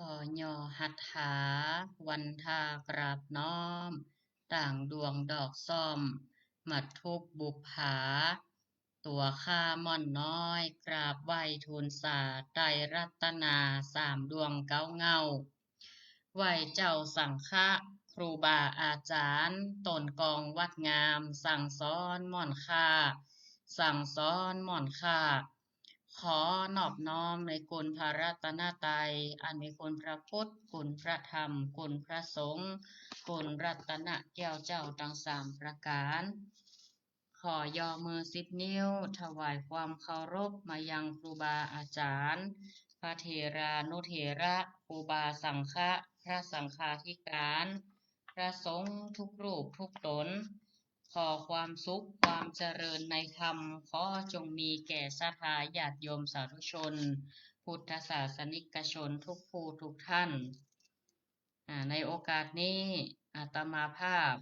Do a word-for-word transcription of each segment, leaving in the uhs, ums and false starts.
ขอย่อหัตถา วันทากราบน้อม ต่างดวงดอกส้ม มาทุบบุปผา ตั๋วข้าม่อนน้อย กราบไหว้ทูลสา ไตรรัตนา สามดวงเก๊าเหง้า ไหว้เจ้าสังฆะ ครูบาอาจ๋ารย์ ต้นกองวัดงาม สั่งสอนม่อนข้า สั่งสอนม่อนข้า ขอนอบน้อมในคุณพระรัตนตรัย อันมีคุณพระพุทธ คุณพระธรรม คุณพระสงฆ์ คุณรัตนแก้วเจ้าตังสามประก๋าน ขอย่อมือสิบนิ้ว ถวายความเคารพมายังครูบาอาจ๋ารย์ พระเถรานุเถระ ครูบาสังฆะ พระสังฆาธิการ พระสงฆ์ทุกรูปทุกต๋น ขอความสุขความเจริญในธรรม ขอจงมีแก่ศรัทธาญาติโยมสาธุชน พุทธศาสนิกชนทุกผู้ทุกท่าน อ่า ในโอกาสนี้อาตมาภาพ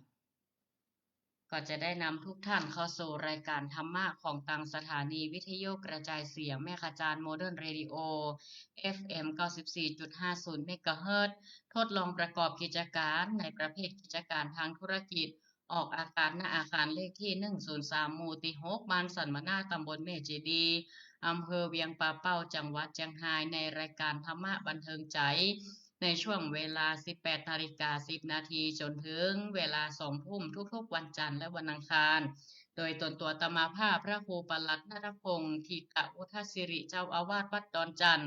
ก็จะได้นำทุกท่านเข้าสู่รายการธรรมะของตังสถานีวิทยุกระจายเสียงแม่ขจาร โมเดิร์นเรดิโอ เอฟเอ็ม เก้าสิบสี่จุดห้าศูนย์ เมกะเฮิรตซ์ ทดลองประกอบกิจการในประเภทกิจการทางธุรกิจ ออกอากาศ ณ อาคารเลขตี้ หนึ่งศูนย์สาม หมู่ตี้ หก บ้านสันมะนา ตำบลแม่เจดีย์ อำเภอเวียงป่าเป้า จังหวัดเจียงฮาย ในรายการธรรมะบันเทิงใจ๋ ในช่วงเวลา สิบแปดนาฬิกาสิบนาที จ๋นเถิงเวลา สองทุ่ม ทุกๆ วันจันทร์และวันอังคาร โดยต๋นตั๋วอาตมาภาพ พระครูประหลัดณัฐพงษ์ ธีตะวุฒสิริ เจ้าอาวาสวัดดอนจั่น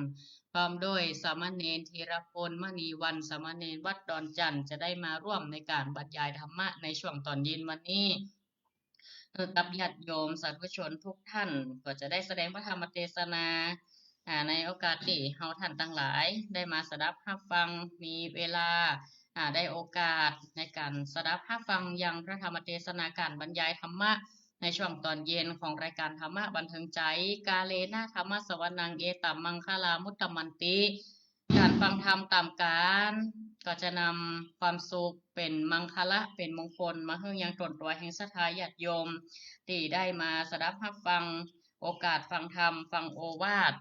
พร้อมด้วยสามเณรธีรพล มณีวรรณ สามเณรวัดดอนจั่น จะได้มาร่วมในการบรรยายธรรมะในช่วงต๋อนเย็นวันนี้ เอ่อ กับญาติโยมสาธุชนทุกท่าน ก็จะได้แสดงพระธรรมเตสนา อ่า ในโอกาสตี้เฮาท่านตังหลายได้มาสดับฮับฟัง มีเวลา อ่า ได้โอกาสในการสดับฮับฟังยังพระธรรมเตสนา ก๋านบรรยายธรรมะ ในช่วงต๋อนเย็นของรายการธรรมะบันเทิงใจ๋ กาเลนะธัมมะสวนัง เอตัมมังคลามุตตมันติ ก๋านฟังธรรมต๋ามก๋าน ก็จะนำความสุขเป๋นมังคละ เป๋นมงคล มาหื้อยังต๋นตั๋วแห่งศรัทธาญาติโยม ตี้ได้มาสดับฮับฟัง โอกาสฟังธรรม ฟังโอวาท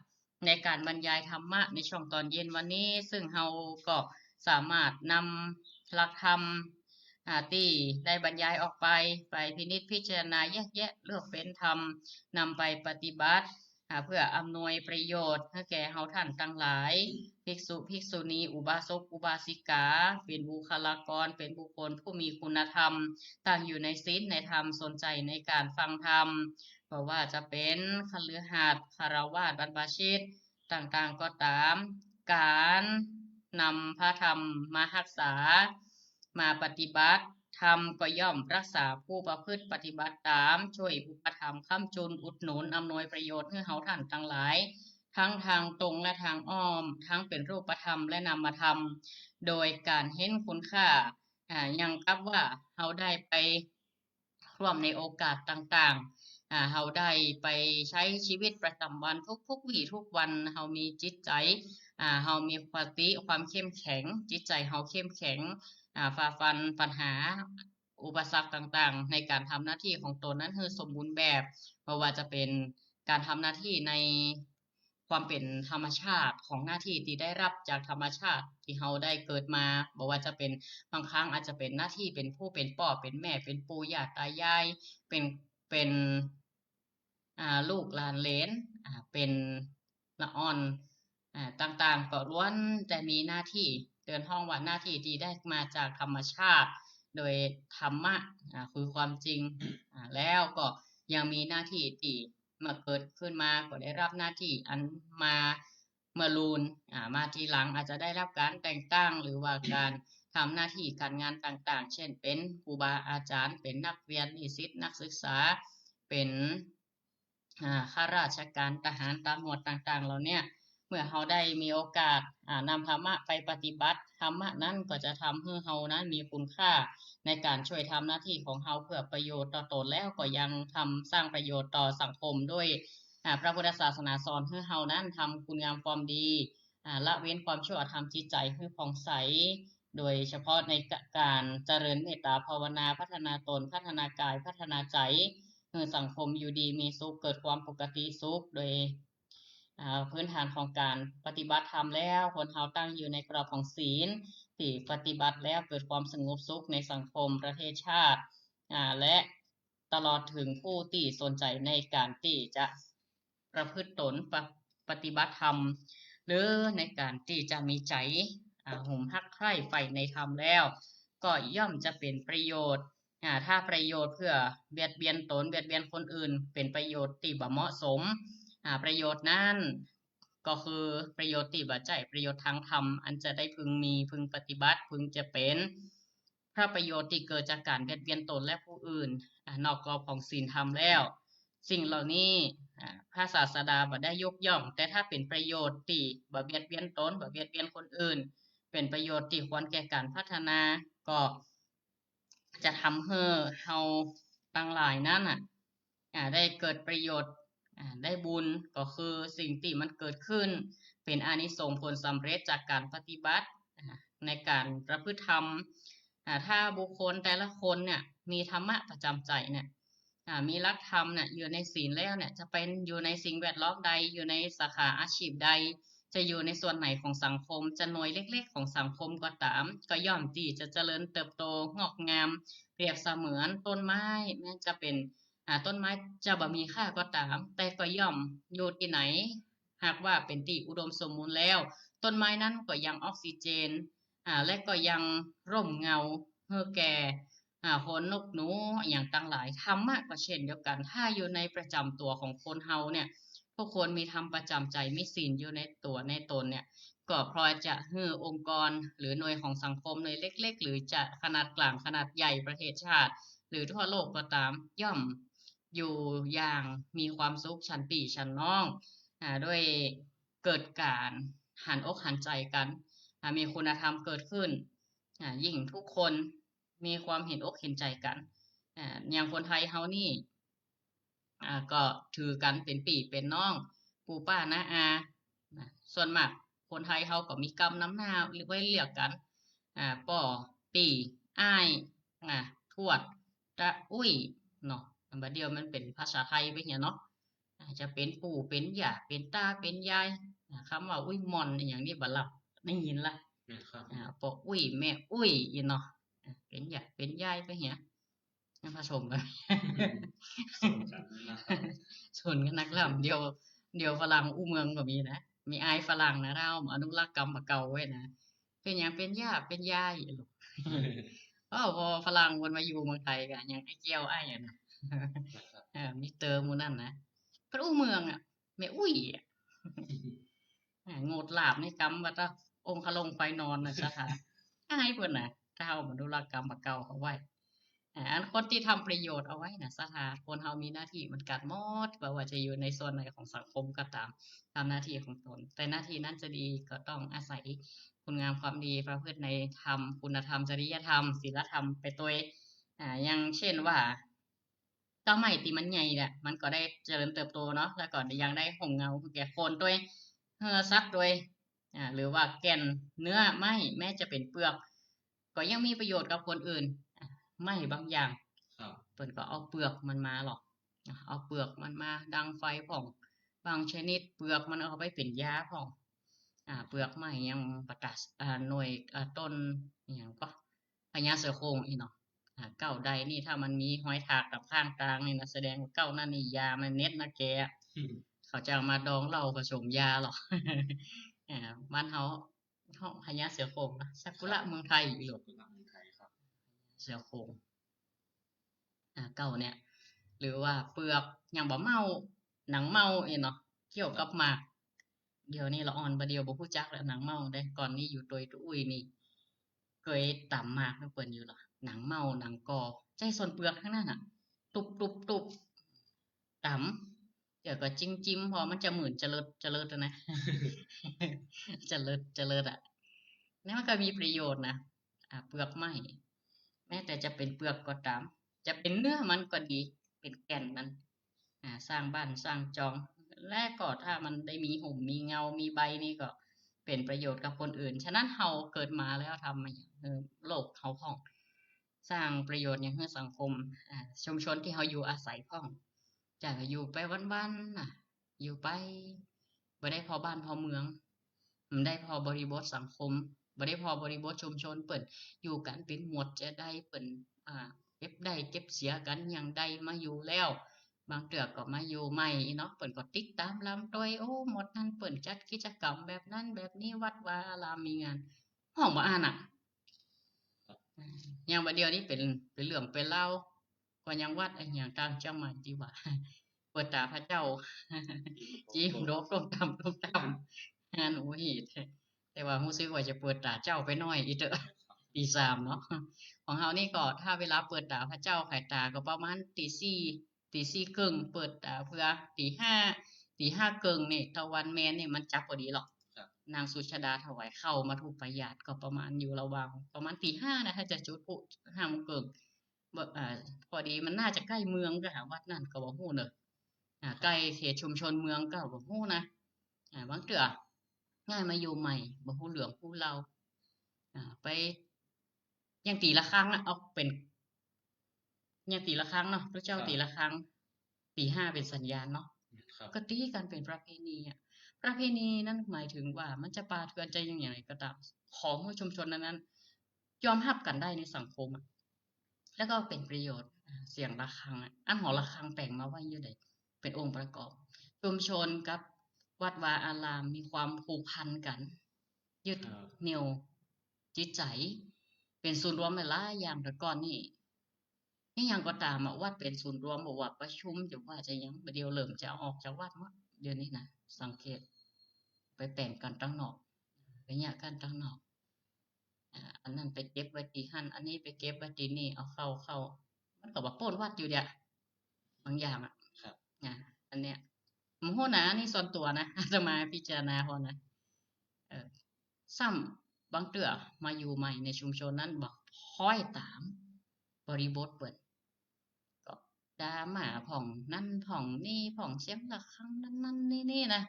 ในก๋านบรรยายธรรมะในช่วงต๋อนเย็นวันนี้ ซึ่งเฮาก็สามารถนำหลักธรรม อ่า ตี้ได้บรรยายออกไป ไปพินิจพิจารณาแยกแยะเลือกเฟ้นธรรม นำไปปฏิบัติ อ่า เพื่ออำนวยประโยชน์หื้อแก่เฮาท่านตังหลาย ภิกษุภิกษุณี อุบาสกอุบาสิกา เป๋นบุคลากร เป๋นบุคคลผู้มีคุณธรรม ตั้งอยู่ในศีลในธรรม สนใจ๋ในก๋านฟังธรรม บ่ว่าจะเป๋นคฤหัสถ์ ฆราวาส บรรพชิต ต่างๆ ก็ต๋าม ก๋านนำพระธรรมมาฮักษา มาปฏิบัติ ธรรมก็ย่อมรักษาผู้ประพฤติปฏิบัติต๋าม จ้วยอุปถัมภ์ค้ำจุนอุดหนุนอำนวยประโยชน์หื้อเฮาท่านตังหลาย ทั้งตางตรงและตางอ้อม ทั้งเป๋นรูปธรรมและนามธรรม โดยก๋านหันคุณค่า อ่า อย่างกับว่าเฮาได้ไป ร่วมในโอกาสต่างๆ อ่า เฮาได้ไปใจ๊ชีวิตประจ๋ำวันทุกๆ วี้ทุกวัน เฮามีจิตใจ๋ อ่า เฮามีสติ ความเข้มแข็ง จิตใจ๋เฮาเข้มแข็ง อ่า ฝ่าฟันปัญหา อุปสรรคต่างๆ ในก๋านทำหน้าตี้ของต๋นนั้นหื้อสมบูรณ์แบบ บ่ว่าจะเป๋นก๋านทำหน้าตี้ใน ความเป๋นธรรมชาติของหน้าตี้ตี้ได้ฮับจากธรรมชาติตี้เฮาได้เกิดมา บ่ว่าจะเป๋น บางครั้งอาจจะเป๋นหน้าตี้เป๋นผู้เป๋นป้อเป๋นแม่เป๋นปู่ย่าต๋ายาย เป๋น เป๋น อ่า ลูกหลานเหลน อ่า เป๋นละอ่อน อ่า ต่างๆ ก็ล้วนแต่มีหน้าตี้ เปิ้นฮ้องว่าหน้าตี้ตี้ได้มาจากธรรมชาติ โดยธรรมะ อ่า คือความจริง อ่า แล้วก็ยังมีหน้าตี้ตี้ เมื่อเกิดขึ้นมาก็ได้ฮับหน้าตี้อันมาเมื่อลูน อ่า มาทีหลังอาจจะได้ฮับก๋านแต่งตั้ง หรือว่าก๋านทำหน้าตี้ก๋านงานต่างๆ เช่น เป๋นครูบาอาจ๋ารย์ เป๋นนักเฮียนนิสิตนักศึกษา เป๋น อ่า ข้าราชก๋าน ทหาร ตำรวจต่างๆ เหล่าเนี้ย เมื่อเฮาได้มีโอกาส อ่า นำธรรมะไปปฏิบัติ ธรรมะนั้นก็จะทำหื้อเฮานั้นมีคุณค่าในก๋านจ้วยทำหน้าตี้ของเฮาเพื่อประโยชน์ต่อต๋น แล้วก็ยังทำสร้างประโยชน์ต่อสังคมด้วย อ่า พระพุทธศาสนาสอนหื้อเฮานั้นทำคุณงามความดี อ่า ละเว้นความชั่ว ทำจิตใจ๋หื้อผ่องใส โดยเฉพาะในก๋านเจริญเมตตาภาวนา พัฒนาต๋น พัฒนากาย พัฒนาใจ๋ หื้อสังคมอยู่ดีมีสุข เกิดความปกติสุข โดย อ่า พื้นฐานของก๋านปฏิบัติธรรมแล้ว คนเฮาตั้งอยู่ในกรอบของศีล ตี้ปฏิบัติแล้วเกิดความสงบสุขในสังคมประเทศชาติ อ่า และตลอดเถิงผู้ตี้สนใจ๋ในก๋านตี้จะประพฤติตน ปะ- ปฏิบัติธรรม หรือในก๋านตี้จะมีใจ๋ อ่า หมฮักใคร่ใฝ่ในธรรมแล้ว ก็ย่อมจะเป๋นประโยชน์ อ่า ถ้าประโยชน์เปื้อเบียดเบียนตน เบียดเบียนคนอื่น เป๋นประโยชน์ตี้บ่เหมาะสม อ่า ประโยชน์นั้นก็คือประโยชน์ตี้บ่ใจ้ประโยชน์ตางธรรม อันจะได้พึงมี พึงปฏิบัติ พึงจะเป๋น เพราะประโยชน์ตี้เกิดจากก๋านเบียดเบียนตนและผู้อื่น อ่า นอกกรอบของศีลธรรมแล้ว สิ่งเหล่านี้ อ่า พระศาสดาบ่ได้ยกย่อง แต่ถ้าเป๋นประโยชน์ตี้บ่เบียดเบียนตน บ่เบียดเบียนคนอื่น เป๋นประโยชน์ตี้ควรแก่ก๋านพัฒนา ก็จะทำหื้อเฮาตังหลายนั้นน่ะ อ่า ได้เกิดประโยชน์ อ่า ได้บุญ ก็คือสิ่งตี้มันเกิดขึ้น เป๋นอานิสงส์ผลสำเร็จจากก๋านปฏิบัติ อ่า ในก๋านประพฤติธรรม อ่า ถ้าบุคคลแต่ละคนเนี่ย มีธรรมะประจ๋ำใจ๋เนี่ย อ่า มีหลักธรรมเนี่ย อยู่ในศีลแล้วเนี่ย จะเป๋นอยู่ในสิ่งแวดล้อมใด อยู่ในสาขาอาชีพใด จะอยู่ในส่วนไหนของสังคม จะหน่วยเล็กๆของสังคมก็ต๋าม ก็ย่อมตี้จะเจริญเติบโตงอกงาม เปรียบเสมือนต้นไม้ แม้จะเป๋น อ่า ต้นไม้จะบ่มีค่าก็ต๋าม แต่ก็ย่อมอยู่ตี้ไหน หากว่าเป๋นตี้อุดมสมบูรณ์แล้ว ต้นไม้นั้นก็ยังออกซิเจน อ่า และก็ยังร่มเงาหื้อแก่ อ่า คนนกหนูอะหยังตังหลาย ธรรมะก็เช่นเดียวกั๋น ถ้าอยู่ในประจ๋ำตั๋วของคนเฮาเนี่ย ทุกคนมีธรรมประจ๋ำใจ๋ มีศีลอยู่ในตั๋วในตนเนี่ย ก็พอจะหื้อองค์กรหรือหน่วยของสังคม หน่วยเล็กๆ หรือจะขนาดก๋าง ขนาดใหญ่ ประเทศชาติ หรือทั่วโลกก็ต๋าม ย่อมอยู่อย่างมีความสุข ฉันปี้ฉันน้อง อ่า ด้วยเกิดก๋านหันอกหันใจ๋กั๋น อ่า มีคุณธรรมเกิดขึ้น อ่า ยิ่งทุกคนมีความเห็นอกเห็นใจ๋กั๋น อ่า อย่างคนไทยเฮานี่ อ่า ก็ถือกั๋นเป๋นปี้เป๋นน้อง ปู่ป้าน้าอา นะ ส่วนมากคนไทยเฮาก็มีกำนำหน้าไว้เรียกกั๋น อ่า ป้อ ปี้ อ้าย อ่า ทวด ตาอุ๊ย เนาะ บ่าเดี่ยวมันเป๋นภาษาไทยไปเหียเนาะ อ่า จะเป๋นปู่เป๋นย่า เป๋นตาเป๋นยาย อ่า กำว่าอุ๊ยหม่อนอะหยังนี่บ่าเล่า ได้ยินละ ครับ อ่า ป้ออุ๊ย แม่อุ๊ย อี้เนาะ อ่า เป๋นย่าเป๋นยายไปเหีย มันผสมกั๋น ผสมกั๋นนะครับ ผสมกั๋นนักล่ำ เดี๋ยว เดี๋ยวฝรั่งอู้เมืองก็มีนะ มีอ้ายฝรั่งนะ เฮาอนุรักษ์กำบ่าเก่าไว้นะ เป๋นหยัง เป๋นย่าเป๋นยาย เอ้า พอฝรั่งเปิ้นมาอยู่เมืองไทยก็ยังไอ้แก้วไอ้อะนะ เออ มีเติมหมู่นั้นนะ เปิ้นอู้เมืองอะ แม่อุ๊ยอะ อ่า โงดหลาบในกำว่าตะองคลงควายนอนนะ สถาน อ้ายเปิ้นนะ ถ้าเฮาบ่อนุรักษ์กำบ่าเก่าเฮาไว้ อ่า อันคนตี้ทำประโยชน์เอาไว้นะ สถาน คนเฮามีหน้าตี้เหมือนกั๋นหมด บ่ว่าจะอยู่ในส่วนไหนของสังคมก็ต๋าม ทำหน้าตี้ของตน แต่หน้าตี้นั้นจะดีก็ต้องอาศัยคุณงามความดี ประพฤติในธรรม คุณธรรม จริยธรรม ศีลธรรมไปตวย อ่า อย่างเช่นว่า ต้นไม้ตี้มันใหญ่เนี่ย มันก็ได้เจริญเติบโตเนาะ แล้วก็ยังได้ฮ่มเงาแก่คนตวย เฮือสัตว์ตวย อ่า หรือว่าแก่นเนื้อไม้ แม้จะเป๋นเปลือก ก็ยังมีประโยชน์กับคนอื่น อ่า ไม้บางอย่าง ครับ เปิ้นก็เอาเปลือกมันมาหรอก อ่า เอาเปลือกมันมาดังไฟพ่อง บางชนิดเปลือกมันเอาไปเป๋นยาพ่อง อ่า เปลือกไม้อย่างปะตา อ่า หน่วย อ่า ต้นอะหยังก็ พญาเสือโคร่งอี้เนาะ อ่า เก๊าใดนี่ถ้ามันมีฮอยถากต๋ามข้างตางนี่นะ แสดงว่าเก๊านั้นนี่ยามันเน็ดนะแก อืม เขาจะเอามาดองเหล้าผสมยาหรอก อ่า บ้านเฮา เฮาพญาเสือโคร่งนะ ซากุระเมืองไทย ซากุระเมืองไทยครับ เสือโคร่ง อ่า เก๊าเนี่ย หรือว่าเปลือกอย่างบ่าเม้า หนังเม้าอี้เนาะ เกี่ยวกับหมาก เดี๋ยวนี้ละอ่อนบ่าเดี่ยวบ่ฮู้จักแล้ว หนังเม้าเด้ ก่อนนี้อยู่ตวยตะอุ๊ยนี่ เกยต๋ำหมากนำเปิ้นอยู่ละ หนังเม้า หนังก่อ ใจ๊ส่วนเปลือกตังนั้นน่ะ ตุ๊บตุ๊บตุ๊บ ต๋ำ เดี๋ยวก็จิ้มจิ้ม พอมันจะหมื่นจะเลิดจะเลิดอะนะ จะเลิดจะเลิดอะ นี่มันก็มีประโยชน์นะ อ่า เปลือกไม้ แม้แต่จะเป๋นเปลือกก็ต๋าม จะเป๋นเนื้อมันก็ดี เป๋นแก่นมัน อ่า สร้างบ้านสร้างจอง และก็ถ้ามันได้มีฮ่มมีเงา มีใบนี่ก็เป๋นประโยชน์กับคนอื่น ฉะนั้นเฮาเกิดมาแล้วทำมาหยังหื้อโลกเฮาพ่อง สร้างประโยชน์หยังหื้อสังคม อ่า ชุมชนตี้เฮาอยู่อาศัยพ่อง จะอยู่ไปวันๆ น่ะ อยู่ไป บ่ได้ผ่อบ้านผ่อเมือง บ่ได้ผ่อบริบทสังคม บ่ได้ผ่อบริบทชุมชน เปิ้นอยู่กั๋นเป๋นหมวดจะใด เปิ้น อ่า เก็บได้เก็บเสียกั๋นอย่างใดมาอยู่แล้ว บางเตื้อก็มาอยู่ใหม่เนาะ เปิ้นก็ติดต๋ามลำตวย โอ้ หมวดนั้นเปิ้นจัดกิจกรรมแบบนั้นแบบนี้ วัดวาอารามมีงาน ฮ้องบ่อั้นน่ะ อย่างบ่าเดี่ยวนี้เป๋น เป๋นเรื่องเป๋นราว ก็ยังวัดอะหยังตางเจียงใหม่ตี้ว่า เปิดต๋าพระเจ้า จีมโดกต้มตำต้มตำ งานโอหิต แต่ว่าฮู้สึกว่าจะเปิดต๋าเจ๊าไปหน้อยอีกเต๊อะ ตีสามเนาะ ของเฮานี่ก็ถ้าเวลาเปิดต๋าพระเจ้าไขต๋าก็ประมาณตีสี่ ตีสี่เกิ่ง เปิดต๋าเปื้อตีห้า ตีห้าเกิ่งนี่ ตะวันแมนนี่มันจับพอดีหรอก ครับ นางสุชาดาถวายข้าวมัทุปายาตก็ประมาณอยู่ระหว่างประมาณตีห้านะ ถ้าจะจุดพลุห้าโมงเกิ่ง บ่ อ่า พอดีมันน่าจะใก้เมืองก็หาวัดนั่นก็บ่ฮู้เนอะ อ่า ใก้เขตชุมชนเมืองก็บ่ฮู้นะ อ่า บางเตื้อง่ายมาอยู่ใหม่ บ่ฮู้เรื่องฮู้ราว อ่า ไป ยังตีระฆังนะ เอาเป๋น ยังตีระฆังเนาะ ตุ๊เจ้า ครับ ตีระฆัง ตีห้าเป๋นสัญญาณเนาะ ครับ ก็ตีกั๋นเป๋นประเพณีอะ ประเพณีนั้นหมายถึงว่ามันจะปาเถื่อนจะอย่างไรก็ต๋าม ขอหื้อชุมชนนั้นๆ ยอมฮับกั๋นได้ในสังคมอะ แล้วก็เป๋นประโยชน์ อ่า เสียงระฆังอะ อันหอระฆังแป๋งมาไว้อยู่ใด เป๋นองค์ประกอบ ชุมชนกับวัดวาอารามมีความผูกพันกั๋น ยึด อ่า เหนี่ยวจิตใจ๋ เป๋นศูนย์รวมหลายๆ อย่าง แต่ก่อนนี่ อิหยังก็ต๋ามอะ วัดเป๋นศูนย์รวม บ่ว่าประชุมจะว่าจะหยัง บ่าเดี่ยวเริ่มจะเอาออกจากวัดหมด เดี๋ยวนี้นะ สังเกต ไปแป๋งกั๋นตางนอก ไปเยียะกั๋นตางนอก อ่า อันนั้นไปเก็บไว้ตี้หั้น อันนี้ไปเก็บไว้ตี้นี่ เอาเข้า เข้า มันก็บ่ป๊นวัดอยู่เดียว บางอย่างอะ ครับ อ่า อันเนี้ย บ่ฮู้นะ อันนี้ส่วนตั๋วนะ อาตมาพิจารณาเอานะ เออ ซ้ำบางเตื้อมาอยู่ใหม่ในชุมชนนั้นบ่คล้อยต๋ามบริบทเปิ้น ก็ดราม่าพ่องนั้นพ่องนี้ พ่องเสียงระฆังนั้นนั้นนี่นี่นะ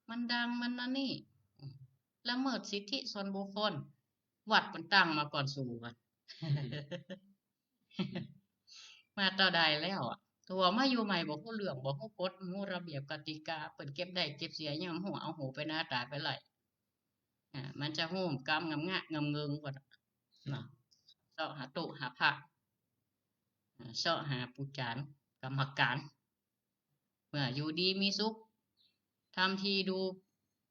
มันดังมันนั้นนี่ อืม ละเมิดสิทธิส่วนบุคคล วัดเปิ้นตั้งมาก่อนสูก่อน มาเต้าใดแล้วอะ ตั๋วมาอยู่ใหม่บ่ฮู้เรื่อง บ่ฮู้กฎ บ่ฮู้ระเบียบกติกา เปิ้นเก็บได้เก็บเสียยังบ่ฮู้ เอาหูไปนาต๋าไปไล่ อ่า มันจะฮู้กำงำงะงำเงิงก่อนเนาะ เซาะหาตุ๊หาพระ อ่า เซาะหาปู่จ๋ารย์กรรมการ เมื่ออยู่ดีมีสุข ทำทีดู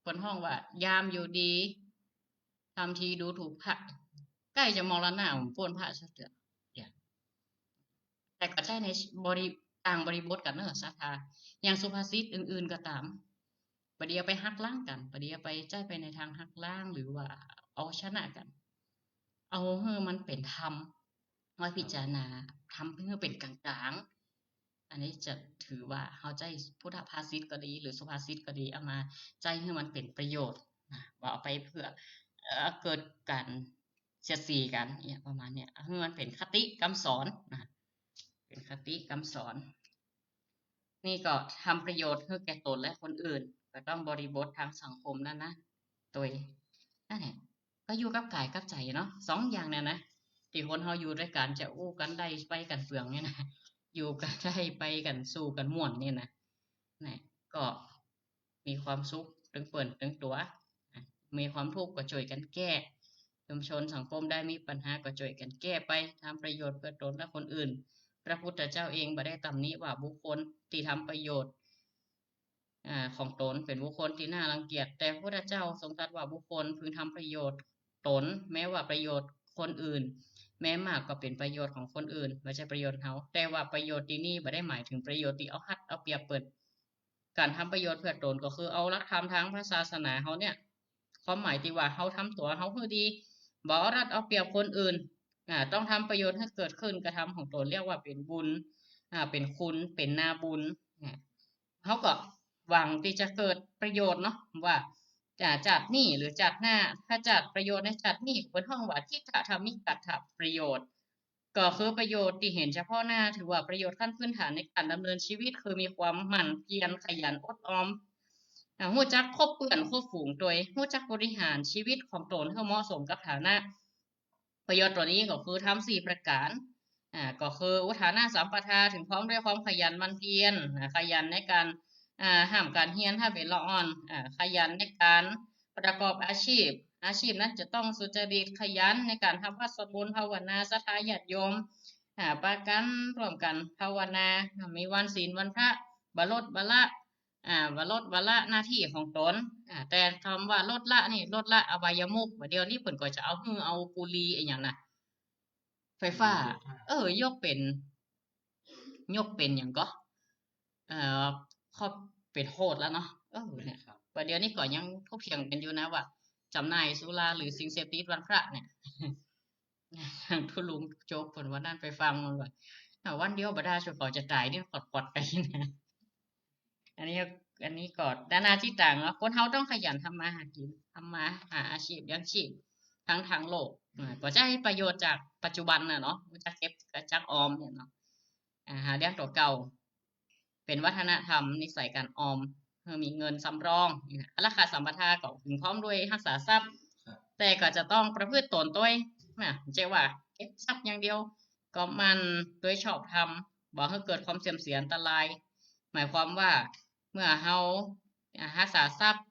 เปิ้นฮ้องว่ายามอยู่ดี ทำทีดูถูกพระ ใก้จะมรณะ บ่ป๊นพระสักเตื้อ เนี่ย แต่ก็ใจ๊ในบริ ต่างบริบทกั๋นเนอะ ศรัทธา อย่างสุภาษิตอื่นๆ ก็ต๋าม บ่ดีเอาไปหักล้างกั๋น บ่ดีเอาไปใจ๊ไปในตางหักล้าง หรือว่าเอาชนะกั๋น เอาหื้อมันเป๋นธรรม ไว้พิจารณา ทำหื้อเป๋นกลางๆ อันนี้จะถือว่าเฮาใจ๊พุทธภาษิตก็ดี หรือสุภาษิตก็ดี เอามาใจ๊หื้อมันเป๋นประโยชน์นะ บ่เอาไปเพื่อ เอ่อ เกิดก๋านเสียดสีกั๋น เนี่ย ประมาณเนี่ย หื้อมันเป๋นคติกำสอนนะ เป๋นคติกำสอน นี่ก็ทำประโยชน์หื้อแก่ตนและคนอื่น ก็ต้องบริบทตางสังคมนั้นนะ โดย นั่นแหละ ก็อยู่กับก๋ายกับใจ๋เนาะ สองอย่างเนี่ยนะ ตี้คนเฮาอยู่ตวยกั๋นจะอู้กั๋นได้ไปกั๋นเฟื่องเนี่ยนะ อยู่กั๋นได้ไปกั๋นสู่กั๋นม่วนเนี่ยนะ นะ ก็มีความสุขตึงเปิ้นตึงตั๋ว นะ มีความทุกข์ก็จ้วยกั๋นแก้ ชุมชนสังคมใดมีปัญหาก็จ้วยกั๋นแก้ไป ทำประโยชน์เพื่อตนและคนอื่น พระพุทธเจ้าเองบ่ได้ตำหนิว่าบุคคลตี้ทำประโยชน์ อ่า ของตนเป๋นบุคคลตี้น่ารังเกียจ แต่พระพุทธเจ้าทรงตรัสว่าบุคคลพึงทำประโยชน์ตน แม้ว่าประโยชน์คนอื่น แม้มากก็เป๋นประโยชน์ของคนอื่น บ่ใจ้ประโยชน์เฮา แต่ว่าประโยชน์ตี้นี่บ่ได้หมายถึงประโยชน์ตี้เอาฮัดเอาเปรียบเปิ้น ก๋านทำประโยชน์เพื่อตนก็คือเอาหลักธรรมตางพระศาสนาเฮาเนี่ย ความหมายตี้ว่าเฮาทำตั๋วเฮาหื้อดี บ่เอารัดเอาเปรียบคนอื่น อ่า ต้องทำประโยชน์หื้อเกิดขึ้น กระทำของตนเรียกว่าเป๋นบุญ อ่า เป๋นคุณ เป๋นนาบุญ อ่า เฮาก็หวังตี้จะเกิดประโยชน์เนาะ ว่าจะจาตินี้หรือจาติหน้า ถ้าจาติประโยชน์ในจาตินี้ เปิ้นฮ้องว่าทิฏฐธรรมิกัตถประโยชน์ ก็คือประโยชน์ตี้หันเฉพาะหน้า ถือว่าประโยชน์ขั้นพื้นฐานในก๋านดำเนินชีวิต คือมีความหมั่นเพียรขยันอดออม อ่า ฮู้จักคบเปื้อนคบฝูงตวย ฮู้จักบริหารชีวิตของตนหื้อเหมาะสมกับฐานะ ประโยชน์ตั๋วนี้ก็คือธรรมสี่ประก๋าน อ่า ก็คืออุทฐานะสัมปทา ถึงพร้อมด้วยความขยันหมั่นเพียร อ่า ขยันในก๋าน อ่า ห้ามก๋านเฮียนถ้าเป๋นละอ่อน อ่า ขยันในก๋านประกอบอาชีพ อาชีพนั้นจะต้องสุจริต ขยันในก๋านฮับวัตรสวดมนต์ภาวนา ศรัทธาญาติโยม อ่า ปากั๋นร่วมกั๋นภาวนา อ่า มีวันศีลวันพระ บ่ลดบ่ละ อ่า บ่ลดบ่ละหน้าตี้ของต๋น อ่า แต่กำว่าลดละนี่ ลดละอบายมุข บ่าเดี่ยวนี้เปิ้นก็จะเอาหื้อเอาบุหรี่อะหยังน่ะ ไฟฟ้า ไฟฟ้า เออ ยกเป๋น ยกเป๋นหยังก่อ เอ่อ ก็เป๋นโทษแล้วเนาะ เออ เนี่ย ครับ บ่าเดี่ยวนี้ก็ยังถกเถียงกั๋นอยู่นะว่า จำหน่ายสุราหรือสิ่งเสพติดวันพระเนี่ย ทุลุงโจ๊กเปิ้นว่านั้น ไปฟังมันว่า อ่า วันเดียวบ่ดา จนกว่าจะต๋ายเนี่ย ขอดๆ ไปนะ อันนี้ อันนี้ก็นานาจิตตังเนาะ คนเฮาต้องขยันทำมาหากิ๋น ทำมาหาอาชีพเลี้ยงชีพ ทั้ง ทั้งโลก อ่า ก็จะได้ประโยชน์จากปัจจุบันน่ะเนาะ รู้จักเก็บ รู้จักออมเนี่ยเนาะ อ่า หาเลี้ยงตั๋วเก่า เป๋นวัฒนธรรมนิสัยก๋านออม หื้อมีเงินสำรองนี่นะ อารักขาสัมปทาก็ถึงพร้อมด้วยฮักษาทรัพย์ ครับ แต่ก็จะต้องประพฤติต๋นตวยนะ บ่ใจ้ว่าเก็บทรัพย์อย่างเดียว ก็หมั่นตวยชอบธรรม บ่หื้อเกิดความเสื่อมเสียอันตราย หมายความว่าเมื่อเฮา อ่า ฮักษาทรัพย์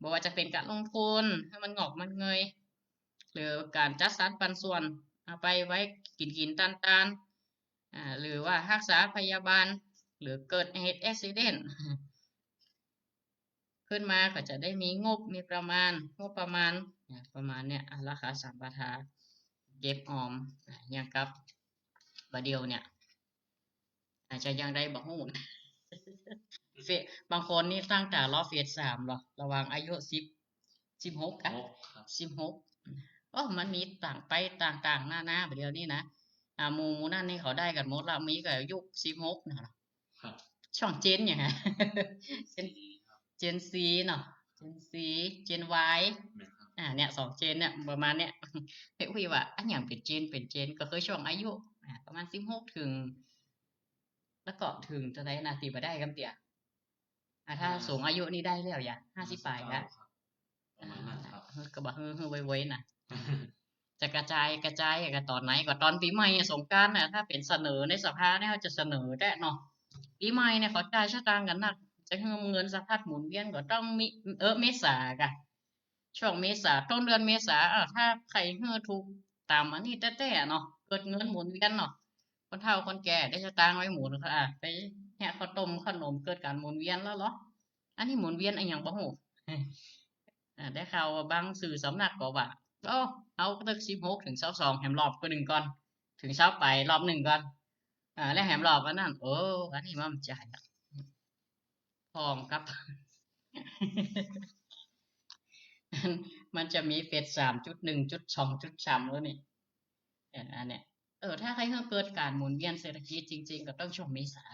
บ่ว่าจะเป๋นก๋านลงทุนหื้อมันงอกมันเงย หรือก๋านจัดสรรปันส่วน เอาไปไว้กิ๋นๆ ตานๆ อ่า หรือว่าฮักษาพยาบาล หรือเกิดเหตุอุบัติเหตุขึ้นมา ก็จะได้มีงบ มีประมาณ งบประมาณ อ่า ประมาณเนี่ย อารักขาสัมปทา เก็บออม อ่า อย่างกับบ่าเดี่ยวเนี่ย อาจจะยังได้บ่ฮู้นะ เฟซ บางคนนี่ตั้งต๋ารอเฟซสามเหรอ ระหว่างอายุสิบ สิบหกกะ หก ครับ สิบหก โอ้ มันมีต่างไปต่างๆ นานา บ่าเดี่ยวนี้นะ อ่า หมู่ หมู่นั้นนี่เขาได้กั๋นหมดละ มีก็อายุสิบหกน่ะ ครับ ช่องเจนหยังอะ เจน เจนซีเนาะ เจนซี เจนวาย แม่นครับ อ่า เนี่ย สองเจนเนี่ย ประมาณเนี่ย เฮ้ย อุ้ยว่า อะหยังเป๋นเจน เป๋นเจน ก็คือช่วงอายุ อ่า ประมาณสิบหก เถิง แล้วก็เถิงเต้าใดนะ ตี้บ่ได้กำเตื้อ อ่า ถ้า อ่า สูงอายุนี่ได้แล้วหยัง ห้าสิบปลายละ ห้าสิบเก้าครับ ประมาณนั้นครับ อ่า เออ ก็บ่หื้อ หื้อไวๆ นะ จะกระจาย กระจายก็ต๋อนไหน ก็ต๋อนปี๋ใหม่อะ สงกรานต์น่ะ ถ้าเป๋นเสนอในสภาเนี่ย เขาจะเสนอแต๊เนาะ ปี๋ใหม่เนี่ยเขาจ่ายสตางค์กั๋นนัก จะหื้อเงินสะพัดหมุนเวียนก็ต้องมี เออ เมษากะ ช่วงเมษา ต้นเดือนเมษา เออ ถ้าใผหื้อถูกต๋ามอันนี้แต๊ๆ เนาะ เกิดเงินหมุนเวียนเนาะ คนเฒ่าคนแก่ได้สตางค์ไว้หมุน อ่า ไปแฮะข้าวต้มข้าวหนม เกิดก๋านหมุนเวียนแล้วเหรอ อันนี้หมุนเวียนอะหยังบ่ฮู้ อ่า ได้ข่าวว่าบางสื่อสำนักก็ว่า โอ้ เอาตึกสิบหกเถิงซาวสองแหมรอบกว่านึ่งก่อน เถิงซาวปลายรอบนึ่งก่อน อ่า แล้วแหมรอบอันนั้น โอ้ อันนี้มันบ่ใจ้ละ พองกับ มันจะมีเฟซสามจุดหนึ่งจุดสองจุดสามแล้วนี่ เออ อันเนี้ย เออ ถ้าใผหื้อเกิดก๋านหมุนเวียนเศรษฐกิจจริงๆ ก็ต้องช่วงเมษา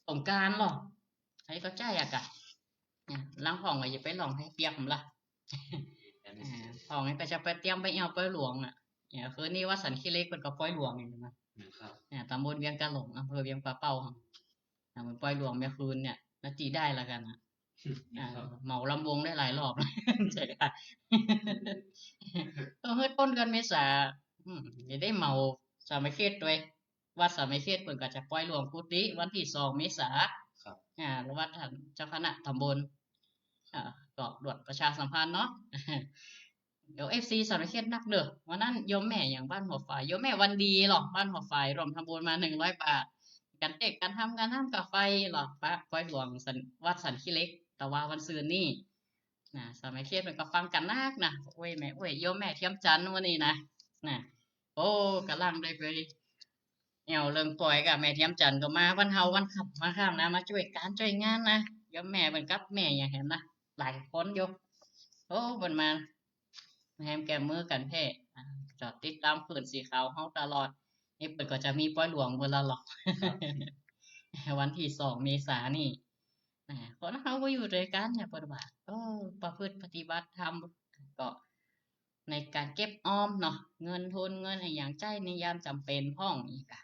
สงกรานต์เหรอ ใผก็ใจ้อะกะ เนี่ย ลางพ่องก็อย่าไปหลองใผเปียกมันละ อันนี้ อ่า พ่องก็จะไปเตรียมไปแอ่วปอยหลวงอะ เนี่ย คืนนี้วัดสันขี้เหล็กเปิ้นก็ปอยหลวงอยู่นะ นะครับ เนี่ย ตำบลเวียงกาหลง อำเภอเวียงป่าเป้า อ่า มันปอยหลวงเมื่อคืนเนี่ย นาตี้ได้ละกั๋นอะ อ่า ครับ เหมาลำวงได้หลายวง ใจ้กะ เออ เฮ้ย ต้นเดือนเมษา อืม จะได้เหมาสามเณรตวย วัดสามเณรเปิ้นก็จะปอยหลวงกุฏิวันตี้สองเมษา ครับ อ่า แล้ววัดต้านเจ้าคณะตำบล อ่า ก็ดวดประชาสัมพันธ์เนาะ เดี๋ยวเอฟซีสามเณรนักเน่อ วันนั้นโยมแม่หยังบ้านหัวฝาย โยมแม่วันดีเหรอ บ้านหัวฝาย ร่วมทำบุญมาหนึ่งร้อยบาท ก๋านเต๊ก ก๋านทำ ก๋านน้ำก๋านไฟเหรอ ปะ ปอยหลวงสัน วัดสันขี้เหล็ก ตะวาวันซืนนี่ นะ สามเณรเปิ้นก็ฟังกั๋นนักนะ โอ้ยแม่ โอ้ย โยมแม่เทียมจันทร์วันนี้นะ นะ โอ้ ก่ำลังได้ไปแอ่วเลิงปอยกับแม่เทียมจันทร์ก็มาวันเฮาวันค่ำมาค่ำนะ มาจ้วยก๋านจ้วยงานนะ โยมแม่เปิ้นกับแม่หยังแหมนะ หลายคนอยู่ โอ้ เปิ้นมาแหมแก้มือกั๋นแท้ อ่า ก็ติดต๋ามคลื่นสีขาวเฮาตลอด นี่เปิ้นก็จะมีปอยหลวงเปิ้นละเหรอ ครับ วันตี้สองเมษานี่ นะ คนเฮาก็อยู่ตวยกั๋นเนี่ย เปิ้นว่า เออ ประพฤติปฏิบัติธรรม ก็ในก๋านเก็บออมเนาะ เงินทุน เงินอะหยังใจ๊ในยามจ๋ำเป๋นพ่องอีกอะ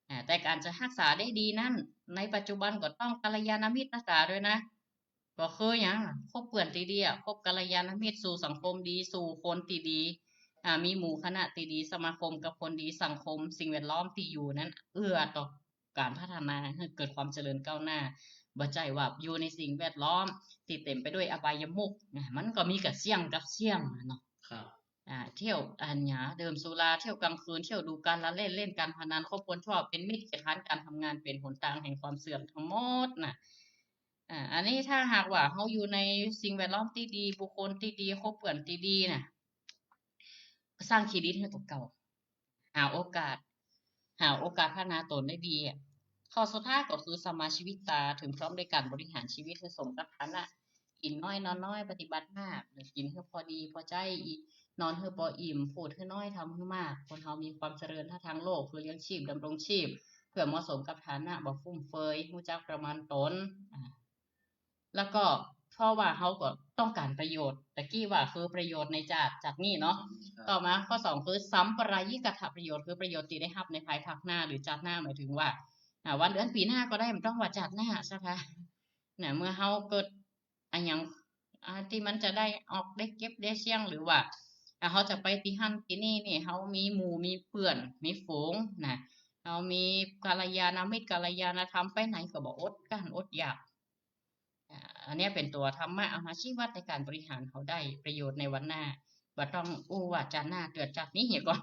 อ่า แต่ก๋านจะฮักษาได้ดีนั้น ในปัจจุบันก็ต้องกัลยาณมิตรฮักษาตวยนะ ก็คือหยัง คบเปื้อนตี้ดีอะ คบกัลยาณมิตร สู่สังคมดี สู่คนตี้ดี อ่า มีหมู่คณะตี้ดี สมาคมกับคนดี สังคม สิ่งแวดล้อมตี้อยู่นั้น เอื้อต่อ ก๋านพัฒนาหื้อเกิดความเจริญก้าวหน้า บ่ใจ้ว่าอยู่ในสิ่งแวดล้อมตี้เต็มไปด้วยอบายมุขนะ มันก็มีก้าเสี้ยงกับเสี้ยงอะเนาะ ครับ อ่า เที่ยว อันเนี้ย ดื่มสุรา เที่ยวกลางคืน เที่ยวดูการละเล่น เล่นการพนัน คบคนชั่ว เป๋นมิตรเกียจคร้านการทำงาน เป๋นหนตางแห่งความเสื่อมทั้งหมดน่ะ อ่า อันนี้ถ้าหากว่าเฮาอยู่ในสิ่งแวดล้อมตี้ดี บุคคลตี้ดี คบเปื้อนตี้ดีน่ะ สร้างเครดิตหื้อตั๋วเก่า หาโอกาส หาโอกาสพัฒนาตนได้ดีอะ ข้อสุดท้ายก็คือสัมมาชีวิตตา เถิงพร้อมในก๋านบริหารชีวิตหื้อสมกับฐานะ กิ๋นน้อยนอนน้อย ปฏิบัติมาก กิ๋นหื้อพอดีพอใจ๊ นอนหื้อบ่อิ่ม พูดหื้อน้อย ทำหื้อมาก คนเฮามีความเจริญท่าทางโลก คือเลี้ยงชีพ ดำรงชีพ เปื้อเหมาะสมกับฐานะ บ่ฟุ่มเฟือย ฮู้จักประมาณตน อ่า แล้วก็เพราะว่าเฮาก็ต้องก๋านประโยชน์ ตะกี้ว่าคือประโยชน์ในจาติ จาตินี้เนาะ ครับ ต่อมาข้อสองคือสัมปรายิกัตถประโยชน์ คือประโยชน์ตี้ได้ฮับในภายภาคหน้า หรือจาติหน้า หมายถึงว่า อ่า วันเดือนปี๋หน้าก็ได้ บ่ต้องว่าจาติหน้าเจ้าค่ะ น่ะ เมื่อเฮาเกิดอะหยัง อ่า ตี้มันจะได้ออกได้เก็บได้เสี้ยง หรือว่า อ่า เฮาจะไปตี้หั้นตี้นี่นี่ เฮามีหมู่มีเปื้อน มีฝูงน่ะ เฮามีกัลยาณมิตร กัลยาณธรรม ไปไหนก็บ่อดกลั้นอดอยาก อ่า อันเนี้ยเป๋นตั๋วธรรมะอาหาชีวัตรในก๋านบริหารเฮาได้ประโยชน์ในวันหน้า บ่ต้องอู้ว่าจาติหน้า เตื้อจาตินี้เหียก่อน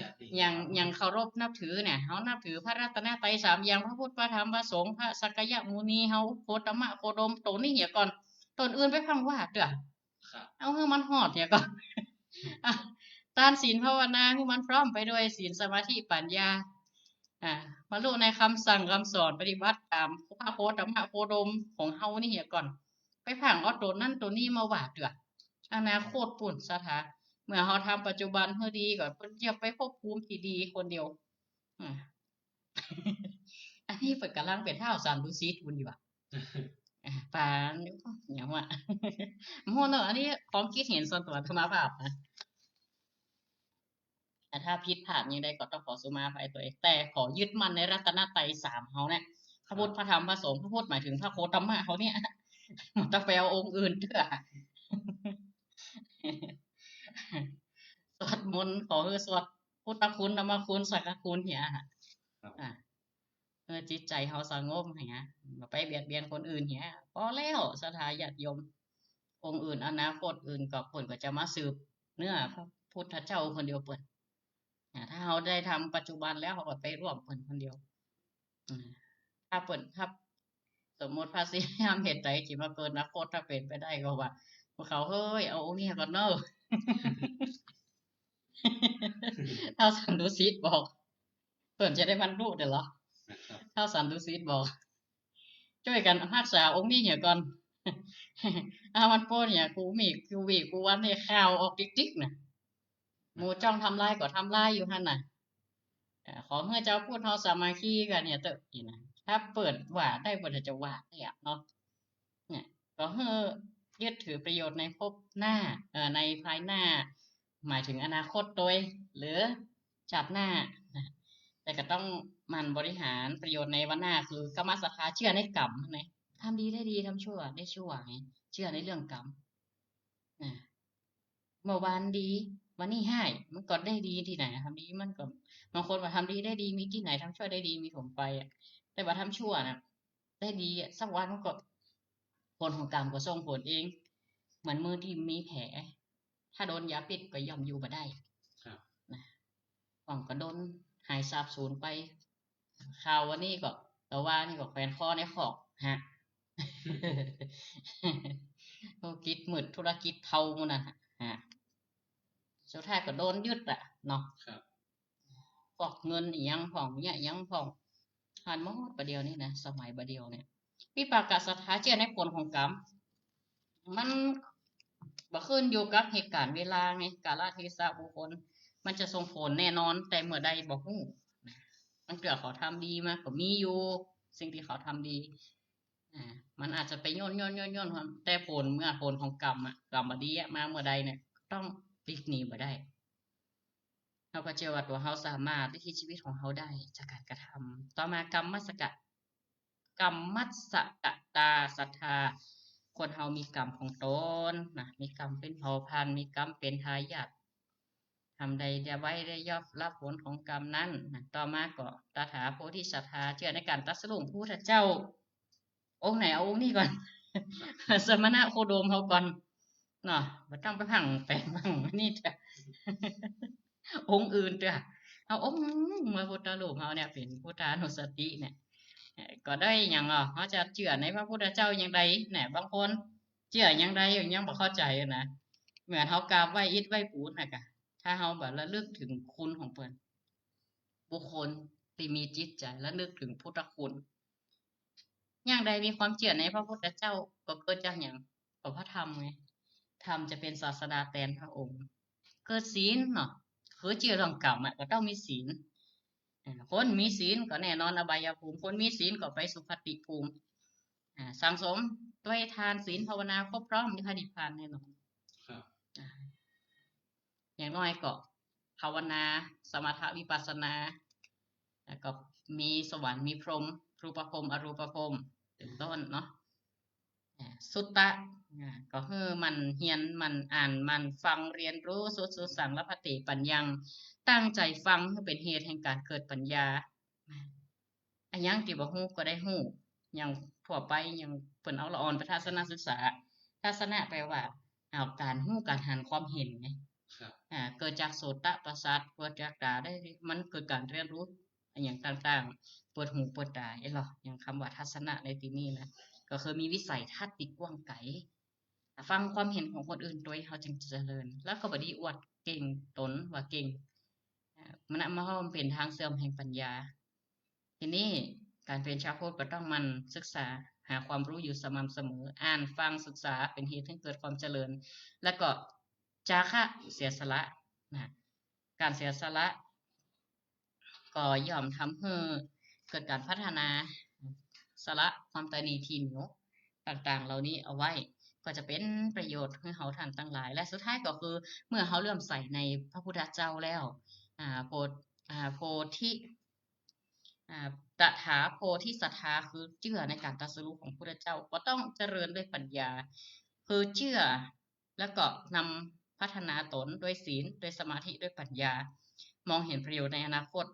จาตินี้ อย่าง ครับ อย่างเคารพนับถือเนี่ย เฮานับถือพระรัตนตรัยสามอย่าง พระพุทธ พระธรรม พระสงฆ์ พระสักยมุนี เฮาโคตมะโคดม ตั๋วนี้เหียก่อน ตั๋วอื่นไปพังว่าเตื้อ ครับ เอาหื้อมันฮอดเหียก่อน อ่ะ ตานศีลภาวนาหื้อมันพร้อมไปด้วยศีลสมาธิปัญญา อ่า บรรลุในคำสั่งคำสอน ปฏิบัติต๋ามพระโคตมะโคดมของเฮานี่เหียก่อน ไปพังเอาตั๋วนั้นตั๋วนี้มาว่าเตื้อ อนาคตปู๊นศรัทธา เมื่อเฮาทำปัจจุบันหื้อดีก่อน เปิ้นจะไปภพภูมิตี้ดีคนเดียว อ่า อันนี้เปิ้นก่ำลังเป๋นท้าวสันตุสิทธิ์ปู๊นอยู่อะ อ่ะ ปานนี้ก็หยังวะ โหเนาะ อันนี้ความคิดเห็นส่วนตั๋วอาตมาภาพนะ อ่ะ ถ้าผิดพลาดหยังใดก็ต้องขอสุมาอภัยตวย แต่ขอยึดมั่นในรัตนตรัยสามเฮาเนี่ย พระพุทธ ครับ พระธรรม พระสงฆ์ พระพุทธหมายถึงพระโคตมะเฮาเนี่ย บ่ต้องไปเอาองค์อื่นเตื้อ สวดมนต์ขอหื้อสวดพุทธคุณ ธรรมคุณ สังฆคุณเหีย ครับ อ่ะ เออ จิตใจ๋เฮาสงบเหีย บ่ไปเบียดเบียนคนอื่นเหีย พอแล้วศรัทธาญาติโยม องค์อื่นอนาคตอื่นก็เปิ้นก็จะมาสืบเนื้อพระพุทธเจ้าคนเดียวเปิ้น อ่า ถ้าเฮาได้ทำปัจจุบันแล้ว เฮาก็ไปร่วมเปิ้นคนเดียว อืม ถ้าเปิ้น ถ้าสมมุติพระศรีอริยะเมตไตรยจิตมาเกิดอนาคต ถ้าเป๋นไปได้ก็ว่า พวกเขา เฮ้ย เอาองค์นี้ก่อนเนาะ ท้าวสันตุสิทธิ์บอก เปิ้นจะได้บรรลุเด้อเหรอ นะครับ ท้าวสันตุสิทธิ์บอก จ้วยกั๋นฮักษาองค์นี้เหียก่อน เอามันป๊นเหีย กูมี กูวี กูวันนี่ข่าวออกติ๊กๆ น่ะ หมู่จ้องทำลายก็ทำลายอยู่หั้นน่ะ เอ่อ ขอหื้อจาวพุทธเฮาสามัคคีกั๋นเหียเต๊อะ นี่นะ ถ้าเปิ้นว่าได้ เปิ้นจะว่าได้อะเนาะ เนี่ย ก็หื้อยึดถือประโยชน์ในภพหน้า เอ่อ ในภายหน้า หมายถึงอนาคตตวย หรือชาติหน้านะ แต่ก็ต้องหมั่นบริหารประโยชน์ในวันหน้า คือกรรมศรัทธา เจื้อในกรรมนะ ทำดีได้ดี ทำชั่วได้ชั่วไง เจื้อในเรื่องกรรมนะ เมื่อวานดี วันนี้ฮ้าย มันก็ได้ดีตี้ไหนอะ ทำดีมันก็ บางคนว่าทำดีได้ดีมีตี้ไหน ทำชั่วได้ดีมีถมไปอะ แต่ว่าทำชั่วน่ะ ได้ดีอะ สักวันมันก็ ผลของกรรมก็ส่งผลเอง เหมือนมือตี้มีแผล ถ้าโดนยาพิษก็ย่อมอยู่บ่ได้ ครับ นะ ของก็โดนหายสาบสูญไป ข่าววันนี้ก็ ตะวานี่ก็แขวนคอในคอก ฮะ ธุรกิจมืด ธุรกิจเทาหมู่นั่นน่ะ ฮะ สุดท้ายก็โดนยึดอะเนาะ ครับ ฟอกเงินอิหยังพ่อง เยียะอิหยังพ่อง หันหมดบ่าเดี่ยวนี้นะ สมัยบ่าเดี่ยวเนี่ย วิปากศรัทธา เจื้อในผลของกรรม มันบ่ขึ้นอยู่กับเหตุก๋ารณ์เวลาไง กาลเทศะบุคคล มันจะส่งผลแน่นอน แต่เมื่อใดบ่ฮู้ บางเตื้อเขาทำดีมาก็มีอยู่ สิ่งตี้เขาทำดี อ่า มันอาจจะไปย้อน ย้อน ย้อน ย้อน แต่ผล เมื่อผลของกรรมอะ กรรมบ่ดีอะ มาเมื่อใดเนี่ย ต้องหลีกหนีบ่ได้ เฮาก็เจื้อว่าตั๋วเฮาสามารถลิขิตชีวิตของเฮาได้จากก๋านกระทำ ต่อมากรรมมัสสะ กรรมมัสสะกตาศรัทธา คนเฮามีกรรมของตนนะ มีกรรมเป๋นเผ่าพันธุ์ มีกรรมเป๋นทายาท ทำใดไว้ได้ย่อมรับผลของกรรมนั้นนะ ต่อมาก็ตถาโพธิศรัทธา เจื้อในก๋านตรัสรู้ของพระพุทธเจ้า องค์ไหนเอาองค์นี้ก่อน สมณะโคดมเฮาก่อน เนาะ บ่ต้องไปพั่งแป๋งพั่งนี่เตื้อ องค์อื่นเตื้อ เอาองค์พระพุทธรูปเฮาเนี่ยเป๋นพุทธานุสติเนี่ย เอ่อ ก็ได้หยังอ่ะ เฮาจะเจื้อในพระพุทธเจ้าอย่างใดเนี่ย บางคนเจื้ออย่างใดยังบ่เข้าใจ๋นะ เหมือนเฮากราบไหว้อิฐไหว้ปูนน่ะกะ ถ้าเฮาบ่ระลึกเถิงคุณของเปิ้น บุคคลตี้มีจิตใจ๋ระลึกเถิงพุทธคุณ อย่างใดมีความเจื้อในพระพุทธเจ้า ก็เกิดจากหยัง ก็พระธรรมไง ธรรมจะเป๋นศาสดาแตนพระองค์ เกิดศีลเนาะ คือเจื้อเรื่องกรรมอะ ก็ต้องมีศีล อ่า คนมีศีลก็แน่นอนอบายภูมิ คนมีศีลก็ไปสุคติภูมิ อ่า สั่งสมตวยทานศีลภาวนาครบพร้อมในพระนิพพานแน่นอน ครับ อ่า อย่างน้อยก็ภาวนา สมถะวิปัสสนา แล้วก็มีสวรรค์ มีพรหม รูปพรหม อรูปพรหม เป๋นต้นเนาะ อ่า สุตตะ อ่า ก็หื้อหมั่นเฮียน หมั่นอ่าน หมั่นฟัง เรียนรู้ สุตสุตตัง ลพะเต ปัญญัง ตั้งใจ๋ฟังหื้อเป๋นเหตุแห่งก๋านเกิดปัญญา อะหยังตี้บ่ฮู้ก็ได้ฮู้ อย่างทั่วไป อย่างเปิ้นเอาละอ่อนไปทัศนศึกษา ทัศนะแปลว่า เอาก๋านฮู้ก๋านหันความหันไง ครับ อ่า เกิดจากโสตประสาท เกิดจากต๋าได้ มันเกิดก๋านเรียนรู้อะหยังต่างๆ เปิดหูเปิดต๋า เอ๊ะเหรอ อย่างกำว่าทัศนะในตี้นี่นะ ก็คือมีวิสัยทัศน์ตี้กว้างไก๋ ฟังความหันของคนอื่นตวย เฮาจึงจะเจริญ แล้วก็บ่ดีอวดเก่งต๋นว่าเก่ง อ่า มันน่ะ มันก็เป๋นทางเสื่อมแห่งปัญญา ทีนี้ก๋านเป๋นชาวพุทธก็ต้องหมั่นศึกษาหาความรู้อยู่สม่ำเสมอ อ่านฟังศึกษาเป๋นเหตุให้เกิดความเจริญ แล้วก็จาคะ เสียสละนะ ก๋านเสียสละ ก็ย่อมทำหื้อเกิดก๋านพัฒนา สละความตระหนี่ถี่เหนียวต่างๆ เหล่านี้เอาไว้ ก็จะเป๋นประโยชน์หื้อเฮาท่านตังหลาย และสุดท้ายก็คือเมื่อเฮาเลื่อมใสในพระพุทธเจ้าแล้ว อ่า โพ อ่า โพธิ อ่า ตถาโพธิสัตถา คือเจื้อในก๋านตรัสรู้ของพุทธเจ้า ก็ต้องเจริญด้วยปัญญา คือเจื้อ แล้วก็นำพัฒนาต๋นด้วยศีล ด้วยสมาธิ ด้วยปัญญา มองหันประโยชน์ในอนาคต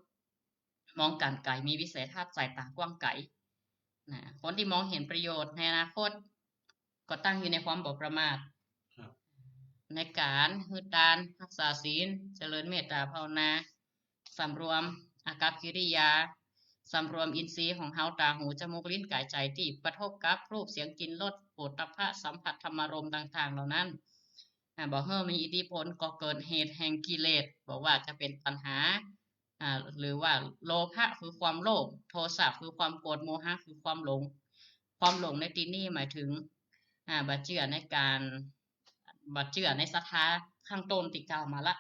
มองก๋านไก๋ มีวิสัยทัศน์สายต๋ากว้างไก๋ นะ คนตี้มองหันประโยชน์ในอนาคต ก็ตั้งอยู่ในความบ่ประมาท ครับ ในก๋านหื้อตาน ฮักษาศีล เจริญเมตต๋าภาวนา สำรวมอากัปกิริยา สำรวมอินทรีย์ของเฮา ต๋า หู จมูก ลิ้น ก๋าย ใจ๋ ตี้กระทบกับรูป เสียง กลิ่น รส โผฏฐัพพะสัมผัส ธรรมารมณ์ต่างๆ เหล่านั้น อ่า บ่หื้อมีอิทธิพล ก่อเกิดเหตุแห่งกิเลส บ่ว่าจะเป๋นตัณหา อ่า หรือว่าโลภะคือความโลภ โทสะคือความโกรธ โมหะคือความหลง ความหลงในตี้นี่หมายถึง อ่า บ่เจื้อในก๋าน บ่เจื้อในศรัทธาข้างต้นตี้กล่าวมาละ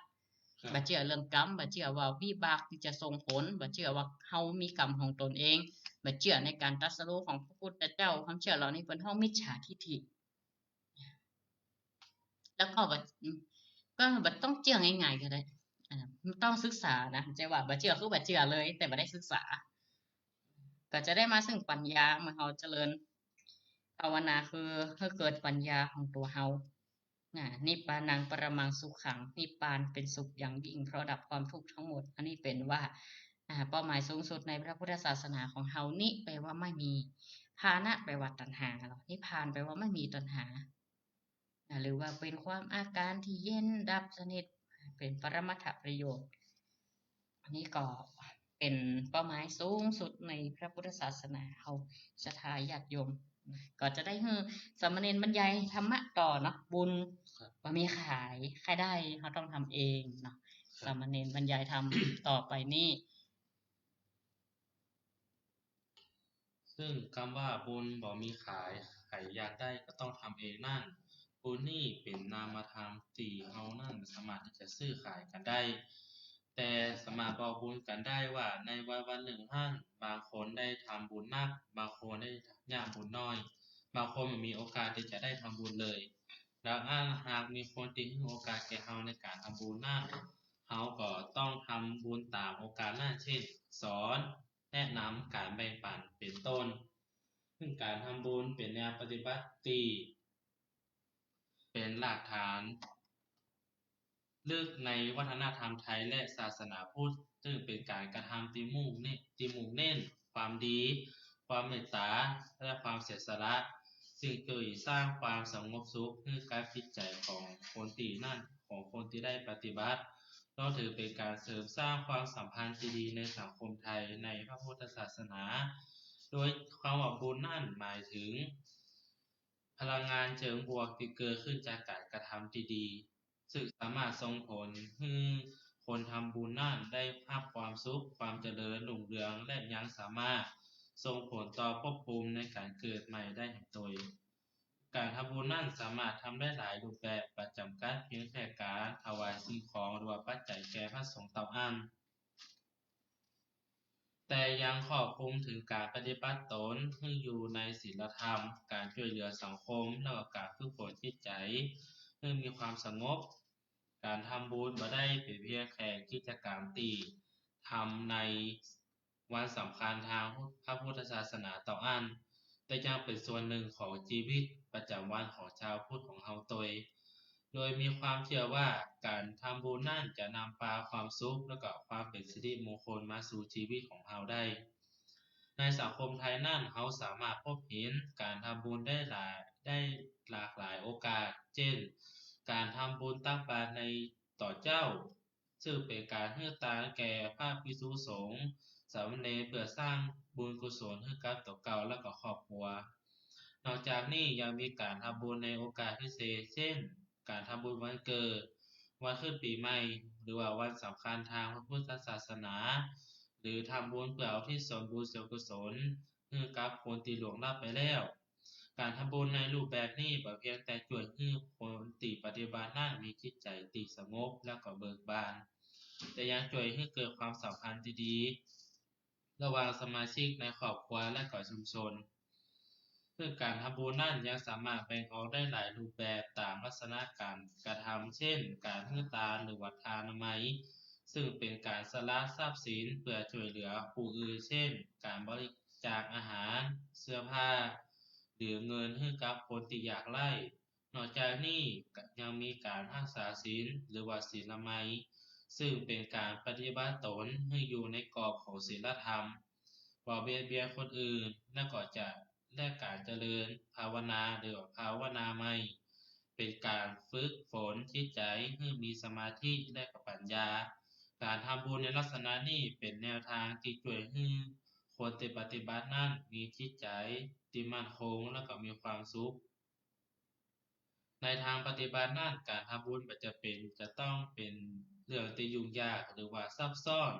ครับ บ่เจื้อเรื่องกรรม บ่เจื้อว่าวิบากตี้จะส่งผล บ่เจื้อว่าเฮามีกรรมของตนเอง บ่เจื้อในก๋านตรัสรู้ของพระพุทธเจ้า ความเจื้อเหล่านี้เปิ้นฮ้องมิจฉาทิฏฐิ แล้วก็บ่ อืม ก็บ่ต้องเจื้อง่ายๆ ก็ได้ อ่า ต้องศึกษานะ บ่ใจ้ว่าบ่เจื้อคือบ่เจื้อเลย แต่บ่ได้ศึกษา ก็จะได้มาซึ่งปัญญา เมื่อเฮาเจริญภาวนา คือหื้อเกิดปัญญาของตั๋วเฮา นะ นิพพานังปรมังสุขัง นิพพานเป๋นสุขอย่างยิ่ง เพราะดับความทุกข์ทั้งหมด อันนี้เป๋นว่า อ่า เป้าหมายสูงสุดในพระพุทธศาสนาของเฮานี้ แปลว่าไม่มี พานะ แปลว่าตัณหา นิพพาน แปลว่าไม่มีตัณหา อ่า หรือว่าเป๋นความอาการตี้เย็นดับสนิท เป๋นปรมัตถประโยชน์ อันนี้ก็เป๋นเป้าหมายสูงสุดในพระพุทธศาสนาเฮา ศรัทธาญาติโยม ก็จะได้หื้อสามเณรบรรยายธรรมะต่อเนาะ บุญ ครับ บ่มีขาย ใค่ได้ เฮาต้องทำเองเนาะ ครับ สามเณรบรรยายธรรมต่อไปนี่ ซึ่งกำว่าบุญบ่มีขาย ใผอยากได้ก็ต้องทำเองนั้น บุญนี้เป๋นนามธรรมตี้เฮานั้นบ่สามารถตี้จะซื้อขายกั๋นได้ แต่สามารถบอกบุญกั๋นได้ว่าในวันๆ นึ่งนั้น บางคนได้ทำบุญนัก บางคนได้เยียะบุญน้อย บางคนบ่มีโอกาสตี้จะได้ทำบุญเลย ดังนั้นหากมีคนตี้หื้อโอกาสแก่เฮาในก๋านทำบุญนั้น เฮาก็ต้องทำบุญต๋ามโอกาสนั้น เช่น สอน แนะนำ ก๋านแบ่งปั๋น เป๋นต้น ซึ่งก๋านทำบุญเป๋นแนวปฏิบัติตี้เป๋นรากฐานลึกในวัฒนธรรมไทยและศาสนาพุทธ ซึ่งเป๋นก๋านกระทำตี้มุ่งเน้น ตี้มุ่งเน้นความดี ความเมตต๋า และความเสียสละ ซึ่งจะสร้างความสงบสุขหื้อกับจิตใจ๋ของคนตี้นั้น ของคนตี้ได้ปฏิบัติ แล้วถือเป๋นก๋านเสริมสร้างความสัมพันธ์ตี้ดีในสังคมไทยในพระพุทธศาสนา โดยคำว่าบุญนั้นหมายเถิงพลังงานเจิงบวกตี้เกิดขึ้นจากก๋านกระทำตี้ดี ซึ่งสามารถส่งผลหื้อคนทำบุญนั้นได้ฮับความสุข ความเจริญรุ่งเรือง และยังสามารถส่งผลต่อภพภูมิในก๋านเกิดใหม่ได้แห่งตน ก๋านทำบุญนั้นสามารถทำได้หลายรูปแบบ บ่จ๋ำกัดเพียงแค่ก๋านถวายสิ่งของหรือว่าปัจจัยแก่พระสงฆ์เต้าอั้น แต่ยังครอบคลุมเถิงก๋านปฏิบัติตนหื้ออยู่ในศีลธรรม ก๋านจ้วยเหลือสังคม และก็ก๋านฝึกฝนจิตใจ๋หื้อมีความสงบ ก๋านทำบุญบ่ได้เป๋นเพียงแค่กิจก๋รรมตี้ทำในวันสำคัญตางพระพุทธศาสนาเต้าอั้น แต่ยังเป๋นส่วนนึ่งของจีวิตประจ๋ำวันของจาวพุทธของเฮาตวย โดยมีความเจื้อว่าก๋านทำบุญนั้นจะนำปาความสุขและก็ความเป๋นสิริมงคลมาสู่จีวิตของเฮาได้ ในสังคมไทยนั้น เฮาสามารถพบเห็นก๋านทำบุญได้หลาย ได้หลากหลายโอกาส เจ้น ก๋านทำบุญตักบาตรในต๋อนเจ๊า ซึ่งเป๋นก๋านหื้อตานแก่พระภิกษุสงฆ์ สามเณร เปื้อสร้างบุญกุศลหื้อกับตั๋วเก่าและก็ครอบครัว นอกจากนี้ยังมีก๋านทำบุญในโอกาสพิเศษ เจ้น ก๋านทำบุญวันเกิด วันขึ้นปี๋ใหม่ หรือว่าวันสำคัญตางพระพุทธศาสนา หรือทำบุญเปื้ออุทิศส่วนบุญส่วนกุศลหื้อกับคนตี้ล่วงลับไปแล้ว ก๋านทำบุญในรูปแบบนี้บ่เพียงแต่จ้วยหื้อคนตี้ปฏิบัตินั้นมีจิตใจ๋ตี้สงบและก็เบิกบาน แต่ยังจ้วยหื้อเกิดความสัมพันธ์ตี้ดี ระหว่างสมาชิกในครอบครัวและก็ชุมชน ซึ่งก๋านทำบุญนั้นยังสามารถแบ่งออกได้หลายรูปแบบต๋ามลักษณะก๋านกระทำ เจ้น ก๋านหื้อตานหรือว่าทานามัย ซึ่งเป๋นก๋านสละทรัพย์สินเปื้อจ้วยเหลือผู้อื่น เจ้น ก๋านบริจาคอาหาร เสื้อผ้า หรือเงินหื้อกับคนตี้ยากไร้ นอกจากนี้ยังมีก๋านฮักษาศีล หรือว่าศีลามัย ซึ่งเป๋นก๋านปฏิบัติตนหื้ออยู่ในกรอบของศีลธรรม บ่เบียดเบียนคนอื่น และก็จะ และก๋านเจริญภาวนา หรือว่าภาวนามัย เป๋นก๋านฝึกฝนจิตใจ๋หื้อมีสมาธิและก็ปัญญา ก๋านทำบุญในลักษณะนี้เป๋นแนวตางตี้จ้วยหื้อคนตี้ปฏิบัตินั้นมีจิตใจ๋ตี้มั่นคงและก็มีความสุข ในตางปฏิบัตินั้น ก๋านทำบุญบ่จ๋ำเป๋นจะต้องเป๋นเรื่องตี้ยุ่งยากหรือว่าซับซ้อน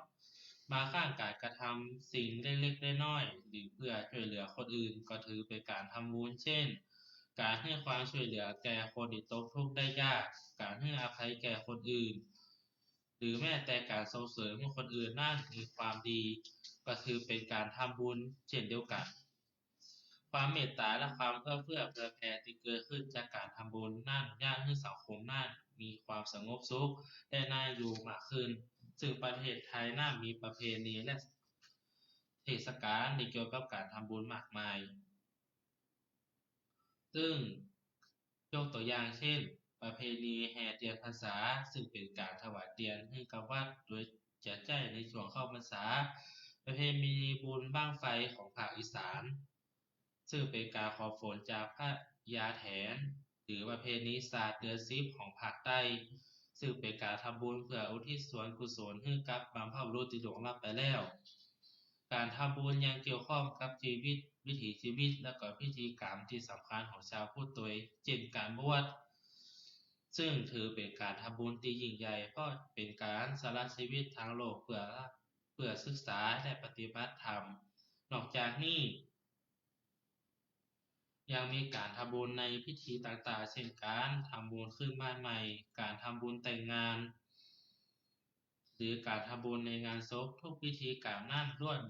บางครั้งก๋านกระทำสิ่งเล็กๆ น้อยๆ หรือเปื้อจ้วยเหลือคนอื่นก็ถือเป๋นก๋านทำบุญ เจ้น ก๋านหื้อความจ้วยเหลือแก่คนตี้ตกทุกข์ได้ยาก ก๋านหื้ออภัยแก่คนอื่น หรือแม้แต่ก๋านส่งเสริมหื้อคนอื่นนั้นมีความดี ก็ถือเป๋นก๋านทำบุญเจ้นเดียวกั๋น ความเมตต๋าและความเอื้อเฟื้อเผื่อแผ่ตี้เกิดขึ้นจากก๋านทำบุญนั้น เยียะหื้อสังคมนั้นมีความสงบสุขและน่าอยู่มากขึ้น ซึ่งประเทศไทยนั้นมีประเพณีและเทศกาลตี้เกี่ยวกับก๋านทำบุญมากมาย ซึ่ง ยกตั๋วอย่างเจ้น ประเพณีแห่เตียนพรรษา ซึ่งเป๋นก๋านถวายเตียนหื้อกับวัดโดยจะใจ๊ในช่วงเข้าพรรษา ประเพณีบุญบั้งไฟของภาคอีสาน ซึ่งเป๋นก๋านขอฝนจากพญาแถน หรือประเพณีสาดเดือนสิบของภาคใต้ ซึ่งเป๋นก๋านทำบุญเปื้ออุทิศส่วนกุศลหื้อกับบรรพบุรุษตี้ล่วงลับไปแล้ว ก๋านทำบุญยังเกี่ยวข้องกับจีวิต วิถีจีวิต และก็พิธีกรรมตี้สำคัญของจาวพุทธตวย เจ้นก๋านบวช ซึ่งถือเป๋นก๋านทำบุญตี้ยิ่งใหญ่ เพราะเป๋นก๋านสละจีวิตตางโลกเปื้อ เปื้อศึกษาและปฏิบัติธรรม นอกจากนี้ ยังมีก๋านทำบุญในพิธีต่างๆ เจ้นก๋านทำบุญขึ้นบ้านใหม่ ก๋านทำบุญแต่งงาน หรือก๋านทำบุญในงานศพ ทุกพิธีกรรมนั้นล้วน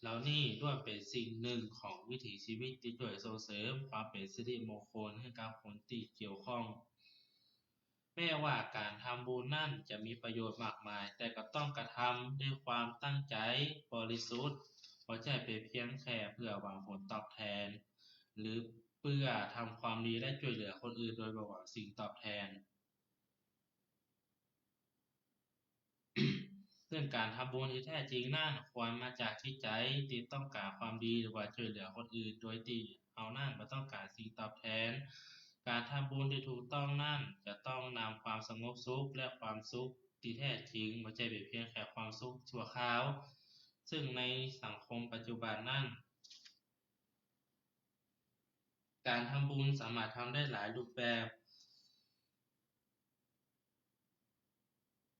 เหล่านี้ล้วนเป๋นสิ่งนึ่งของวิถีจีวิตตี้จ้วยส่งเสริมความเป๋นสิริมงคลหื้อกับคนตี้เกี่ยวข้อง แม้ว่าก๋านทำบุญนั้นจะมีประโยชน์มากมาย แต่ก็ต้องกระทำด้วยความตั้งใจ๋บริสุทธิ์ บ่ใจ้เป๋นเพียงแค่เปื้อหวังผลตอบแทน หรือเปื้อทำความดีและจ้วยเหลือคนอื่นโดยบ่หวังสิ่งตอบแทน ซึ่งก๋านทำบุญตี้แท้จริงนั้นควรมาจากจิตใจ๋ตี้ต้องก๋านความดี หรือว่าจ้วยเหลือคนอื่น โดยตี้เฮานั้นบ่ต้องก๋านสิ่งตอบแตน ก๋านทำบุญตี้ถูกต้องนั้นจะต้องนำความสงบสุขและความสุขตี้แท้จริง บ่ใจ้เป๋นเพียงแค่ความสุขชั่วคราว ซึ่งในสังคมปัจจุบันนั้น ก๋านทำบุญสามารถทำได้หลายรูปแบบ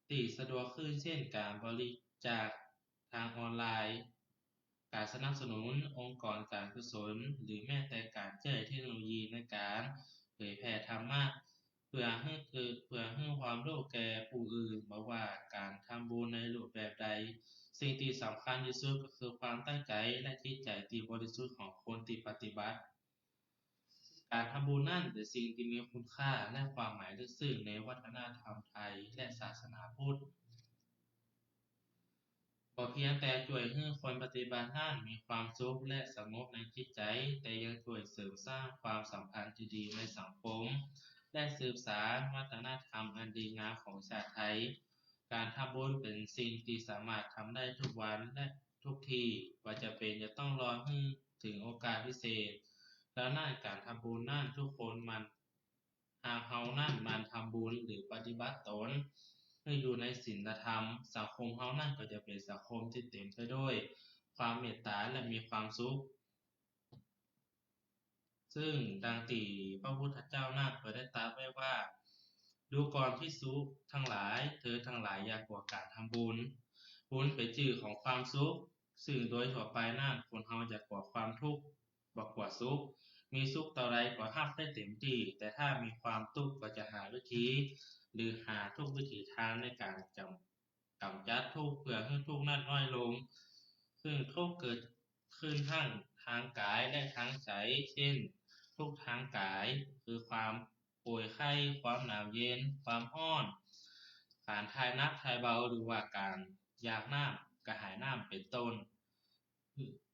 ตี้สะดวกขึ้น เจ้นก๋านบริจาคตางออนไลน์ ก๋านสนับสนุนองค์กรก๋านกุศล หรือแม้แต่ก๋านใจ๊เทคโนโลยีในก๋านเผยแผ่ธรรมะ เปื้อหื้อเกิด เปื้อหื้อความฮู้แก่ผู้อื่น บ่ว่าก๋านทำบุญในรูปแบบใด สิ่งตี้สำคัญตี้สุดก็คือความตั้งใจ๋และจิตใจ๋ตี้บริสุทธิ์ของคนตี้ปฏิบัติ ก๋านทำบุญนั้นเป๋นสิ่งตี้มีคุณค่าและความหมายลึกซึ้งในวัฒนธรรมไทยและศาสนาพุทธ บ่เพียงแต่จ้วยหื้อคนปฏิบัตินั้นมีความสุขและสงบในจิตใจ๋ แต่ยังจ้วยเสริมสร้างความสัมพันธ์ตี้ดีในสังคม และสืบสานวัฒนธรรมอันดีงามของชาติไทย ก๋านทำบุญเป๋นสิ่งตี้สามารถทำได้ทุกวันและทุกตี้ บ่จะเป๋นจะต้องรอหื้อเถิงโอกาสพิเศษ ดังนั้นก๋านทำบุญนั้นทุกคนมัน หากเฮานั้นหมั่นทำบุญหรือปฏิบัติตนหื้ออยู่ในศีลธรรม สังคมเฮานั้นก็จะเป๋นสังคมตี้เต๋มไปด้วยความเมตต๋าและมีความสุข ซึ่งดังตี้พระพุทธเจ้านั้นเปิ้นได้ตรัสไว้ว่า ดูก่อนภิกษุทั้งหลาย เธอทั้งหลายอย่ากั๋วก๋านทำบุญ บุญเป๋นจื้อของความสุข ซึ่งโดยทั่วไปนั้นคนเฮาจะกั๋วความทุกข์ บ่กั๋วสุข มีสุขเต้าใดก็ฮับได้เต๋มตี้ แต่ถ้ามีความทุกข์ก็จะหาวิธี หรือหาทุกวิถีตางในก๋านกำ ก๋ำจัดทุกข์เปื้อหื้อทุกข์นั้นน้อยลง ซึ่งทุกข์เกิดขึ้นตังตางก๋ายและตางใจ๋ เจ้น ทุกข์ตางก๋ายคือความป่วยไข้ ความหนาวเย็น ความฮ้อน ก๋านถ่ายหนักถ่ายเบา หรือว่าก๋านอยากน้ำ กระหายน้ำ เป๋นต้น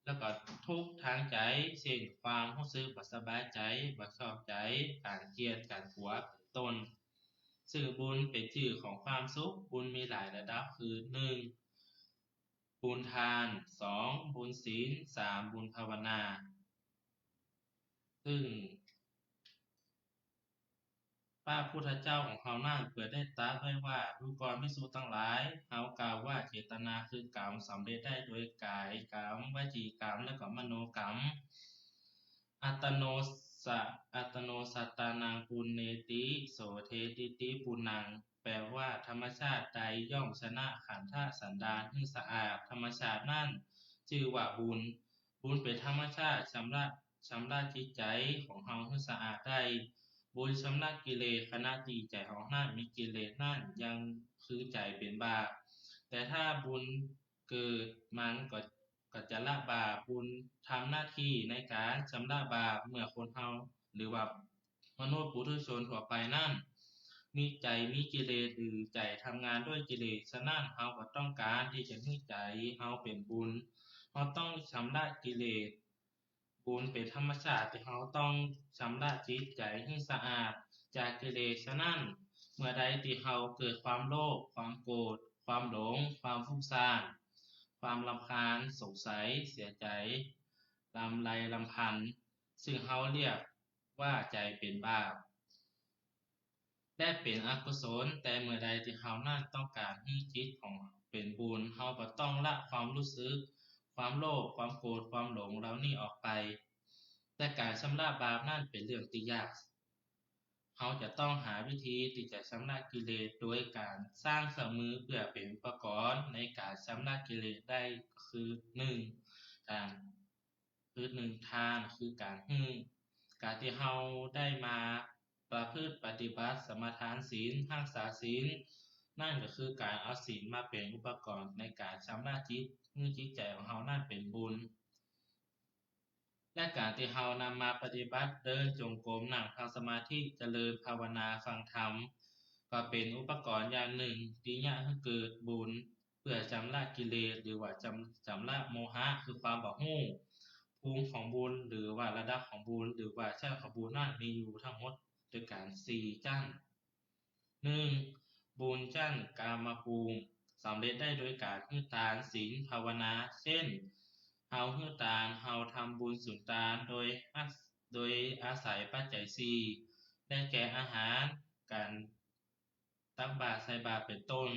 แล้วก็ทุกข์ตางใจ๋ เจ้น ความฮู้สึกบ่สบายใจ๋ บ่ชอบใจ๋ ก๋านเกลียด ก๋านกั๋ว เป๋นต้น ซึ่งบุญเป๋นจื้อของความสุข บุญมีหลายระดับคือ หนึ่ง บุญทาน สอง บุญศีล สาม บุญภาวนา ซึ่ง พระพุทธเจ้าของเฮานั้นเปิ้นได้ตรัสไว้ว่า ดูก่อนภิกษุทั้งหลาย เฮากล่าวว่าเจตนาคือกรรม สำเร็จได้โดยก๋ายกรรม วจีกรรม และก็มโนกรรม อัตโนสะ อัตโนสัตตานัง ปุณเณติ โสเทติติ ปุณณัง แปลว่า ธรรมชาติใดย่อมชนะขันธสันดานหื้อสะอาด ธรรมชาตินั้นจื้อว่าบุญ บุญเป๋นธรรมชาติชำระ ชำระจิตใจ๋ของเฮาหื้อสะอาดได้ บุญชำระกิเลส ขณะตี้ใจ๋ของเฮานั้นมีกิเลสนั้นยังคือใจ๋เป๋นบาป แต่ถ้าบุญเกิดมันก็ ก็จะละบาป บุญทำหน้าตี้ในก๋านชำระบาป เมื่อคนเฮา หรือว่ามนุษย์ปุถุชนทั่วไปนั้น มีใจ๋มีกิเลส หรือใจ๋ทำงานด้วยกิเลส ฉะนั้นเฮาก็ต้องก๋านตี้จะหื้อใจ๋เฮาเป๋นบุญ เฮาต้องชำระกิเลส บุญเป๋นธรรมชาติตี้เฮาต้องชำระจิตใจ๋หื้อสะอาดจากกิเลส ฉะนั้นเมื่อใดตี้เฮาเกิดความโลภ ความโกรธ ความหลง ความฟุ้งซ่าน ความรำคาญ สงสัย เสียใจ๋ ลำไรรำพัน ซึ่งเฮาเรียกว่าใจ๋เป๋นบาป และเป๋นอกุศล แต่เมื่อใดตี้เฮานั้นต้องก๋านหื้อจิตของเป๋นบุญ เฮาก็ต้องละความฮู้สึก ความโลภ ความโกรธ ความหลงเหล่านี้ออกไป แต่ก๋านชำระบาปนั้นเป๋นเรื่องตี้ยาก เฮาจะต้องหาวิธีตี้จะชำระกิเลส โดยก๋านสร้างเครื่องมือเปื้อเป๋นอุปกรณ์ในก๋านชำระกิเลสได้ ก็คือ หนึ่ง ก๋าน คือ หนึ่ง ทาน คือก๋านหื้อ ก๋านตี้เฮาได้มาประพฤติปฏิบัติสมาทานศีล ฮักษาศีล นั่นก็คือก๋านเอาศีลมาเป๋นอุปกรณ์ในก๋านชำระจิต หื้อจิตใจ๋ของเฮานั้นเป๋นบุญ และก๋านตี้เฮานำมาปฏิบัติ เดินจงกรม นั่งทำสมาธิ เจริญภาวนา ฟังธรรม ก็เป๋นอุปกรณ์อย่างนึ่งตี้จะหื้อเกิดบุญ เปื้อชำระกิเลส หรือว่าชำ ชำระโมหะ คือความบ่ฮู้ ภูมิของบุญ หรือว่าระดับของบุญ หรือว่าชั้นของบุญนั้นมีอยู่ตังหมดตวยกั๋นสี่จั้น หนึ่ง บุญจั้นกามภูมิ สำเร็จได้โดยก๋านหื้อตาน ศีล ภาวนา เช่น เฮาหื้อตาน เฮาทำบุญสุนตาน โดยอาศ- โดยอาศัยปัจจัยสี่ ได้แก่อาหาร ก๋านตักบาตรใส่บาตรเป๋นต้น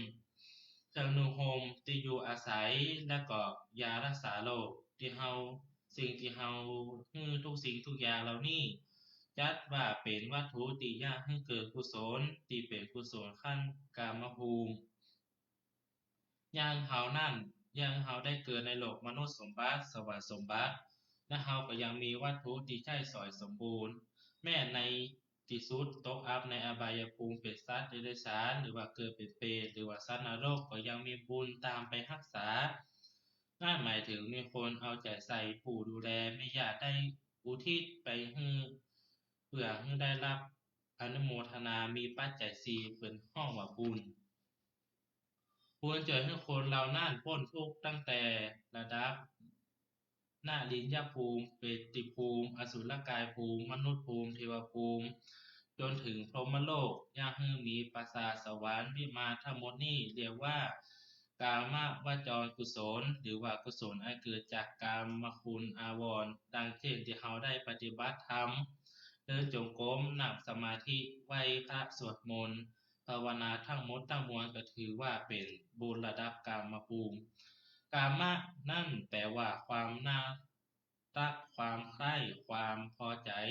เครื่องนุ่งห่ม ตี้อยู่อาศัย และก็ยารักษาโรค ตี้เฮา สิ่งตี้เฮาหื้อทุกสิ่งทุกอย่างเหล่านี้ จัดว่าเป๋นวัตถุตี้เยียะหื้อเกิดกุศล ตี้เป๋นกุศลขั้นกามภูมิ เยียะหื้อเฮานั้น เยียะหื้อเฮาได้เกิดในโลกมนุษย์สมบัติ สวรรค์สมบัติ และเฮาก็ยังมีวัตถุตี้ใจ๊สอยสมบูรณ์ แม้ในตี้สุดตกอับในอบายภูมิเป๋นสัตว์เดรัจฉาน หรือว่าเกิดเป๋นเปรต หรือว่าสัตว์นรก ก็ยังมีบุญตามไปฮักษา นั่นหมายถึงมีคนเอาใจ๋ใส่ผู้ดูแลแม่ยาติ ได้อุทิศไปหื้อ เปื้อหื้อได้ฮับอนุโมทนา มีปัจจัยสี่ เปิ้นฮ้องว่าบุญ บุญจ้วยหื้อคนเหล่านั้นป๊นทุกข์ตั้งแต่ระดับนรินทร์ภูมิ เปรตภูมิ อสุรกายภูมิ มนุษย์ภูมิ เทวภูมิ จ๋นถึงพรหมโลก เยียะหื้อมีปราสาทสวรรค์วิมาน ทั้งหมดนี้เรียกว่า กามวจรกุศล หรือว่ากุศลอันเกิดจากกามคุณอาวรณ์ ดังเช่นตี้เฮาได้ปฏิบัติธรรม เดินจงกรม นั่งสมาธิ ไหว้พระ สวดมนต์ ภาวนา ทั้งหมดทั้งมวลก็ถือว่าเป๋นบุญระดับกามภูมิ กามะนั้นแปลว่าความน่า รัก ความใคร่ ความพอใจ๋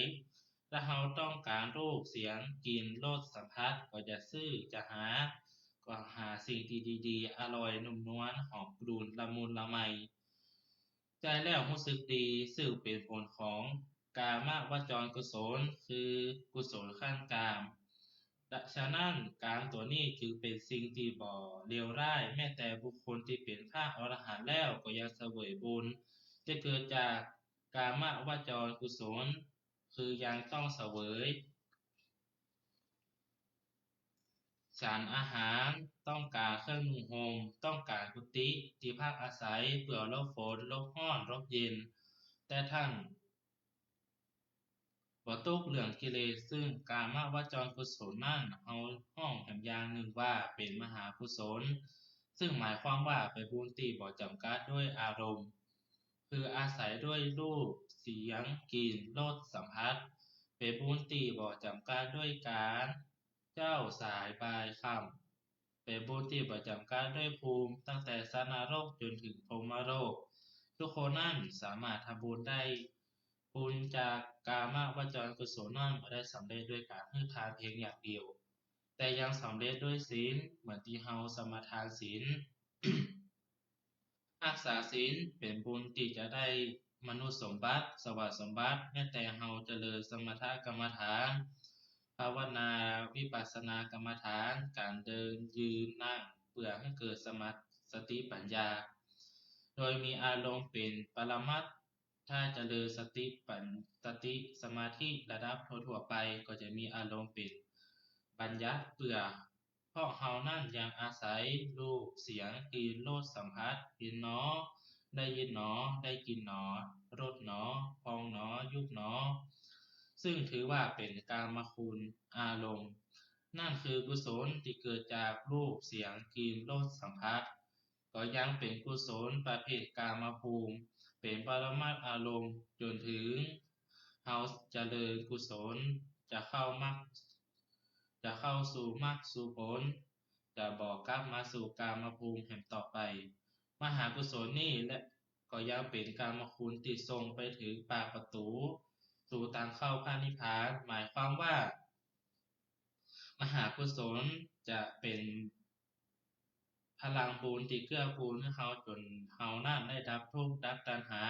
ถ้าเฮาต้องก๋านรูป เสียง กลิ่น รส สัมผัส ก็จะซื้อ จะหา ก็หาสิ่งตี้ดีๆ อร่อย นุ่มนวล หอมกลุ่น ละมุนละไม ใจ๊แล้วฮู้สึกดี ซึ่งเป๋นผลของกามวจรกุศล คือกุศลขั้นกาม ฉะนั้นกามตั๋วนี้จึงเป๋นสิ่งตี้บ่เลวร้าย แม้แต่บุคคลตี้เป๋นพระอรหันต์แล้วก็ยังเสวยบุญตี้เกิดจากกามวจรกุศล คือยังต้องเสวย ฉันอาหาร ต้องก๋านเครื่องนุ่งห่ม ต้องก๋านกุฏิ ตี้พักอาศัย เปื้อหลบฝน หลบฮ้อน หลบเย็น แต่ต้าน บ่ตุ๊กเรื่องกิเลส ซึ่งกามวจรกุศลนั้น เฮาฮ้องแหมอย่างนึ่งว่าเป๋นมหากุศล ซึ่งหมายความว่าเป๋นบุญตี้บ่จ๋ำกัดด้วยอารมณ์ คืออาศัยด้วยรูป เสียง กลิ่น รส สัมผัส เป๋นบุญตี้บ่จ๋ำกัดด้วยก๋าน เจ๊า สาย บ่าย ค่ำ เป๋นบุญตี้บ่จ๋ำกัดด้วยภูมิ ตั้งแต่สัตว์นรกจ๋นถึงพรหมโลก ทุกคนนั้นสามารถทำบุญได้ บุญจากกามวจรกุศลนั้นบ่ได้สำเร็จด้วยก๋านหื้อตานเพียงอย่างเดียว แต่ยังสำเร็จด้วยศีล เหมือนตี้เฮาสมาทานศีล ฮักษาศีลเป๋นบุญตี้จะได้มนุษย์สมบัติ สวรรค์สมบัติ แม้แต่เฮาเจริญสมถกรรมฐาน ภาวนา วิปัสสนากรรมฐาน ก๋านเดิน ยืน นั่ง เปื้อหื้อเกิดสมา- สติปัญญา โดยมีอารมณ์เป๋นปรมัตถ์ ถ้าเจริญสติปัญ- สติสมาธิระดับทั่วๆ ไป ก็จะมีอารมณ์เป๋นบัญญัติ เปื้อ เพราะเฮานั้นยังอาศัยรูป เสียง กลิ่น รส สัมผัส เห็นหนอ ได้ยินหนอ ได้กลิ่นหนอ รสหนอ พองหนอ ยุบหนอ ซึ่งถือว่าเป๋นกามคุณอารมณ์ นั่นคือกุศลตี้เกิดจากรูป เสียง กลิ่น รส สัมผัส ก็ยังเป๋นกุศลประเภทกามภูมิ เป๋นปรมัตถอารมณ์ จ๋นถึงเฮาเจริญกุศล จะเข้ามรรค จะเข้าสู่มรรคสู่ผล จะบ่กลับมาสู่กามภูมิแหมต่อไป มหากุศลนี้แหละก็ยังเป๋นกามคุณตี้ส่งไปถึงปากประตู๋ สู่ตางเข้าพระนิพพาน หมายความว่า มหากุศลจะเป๋นพลังบุญตี้เกื้อกูลหื้อเฮาจ๋นเฮานั้นได้ดับทุกข์ ดับตัณหา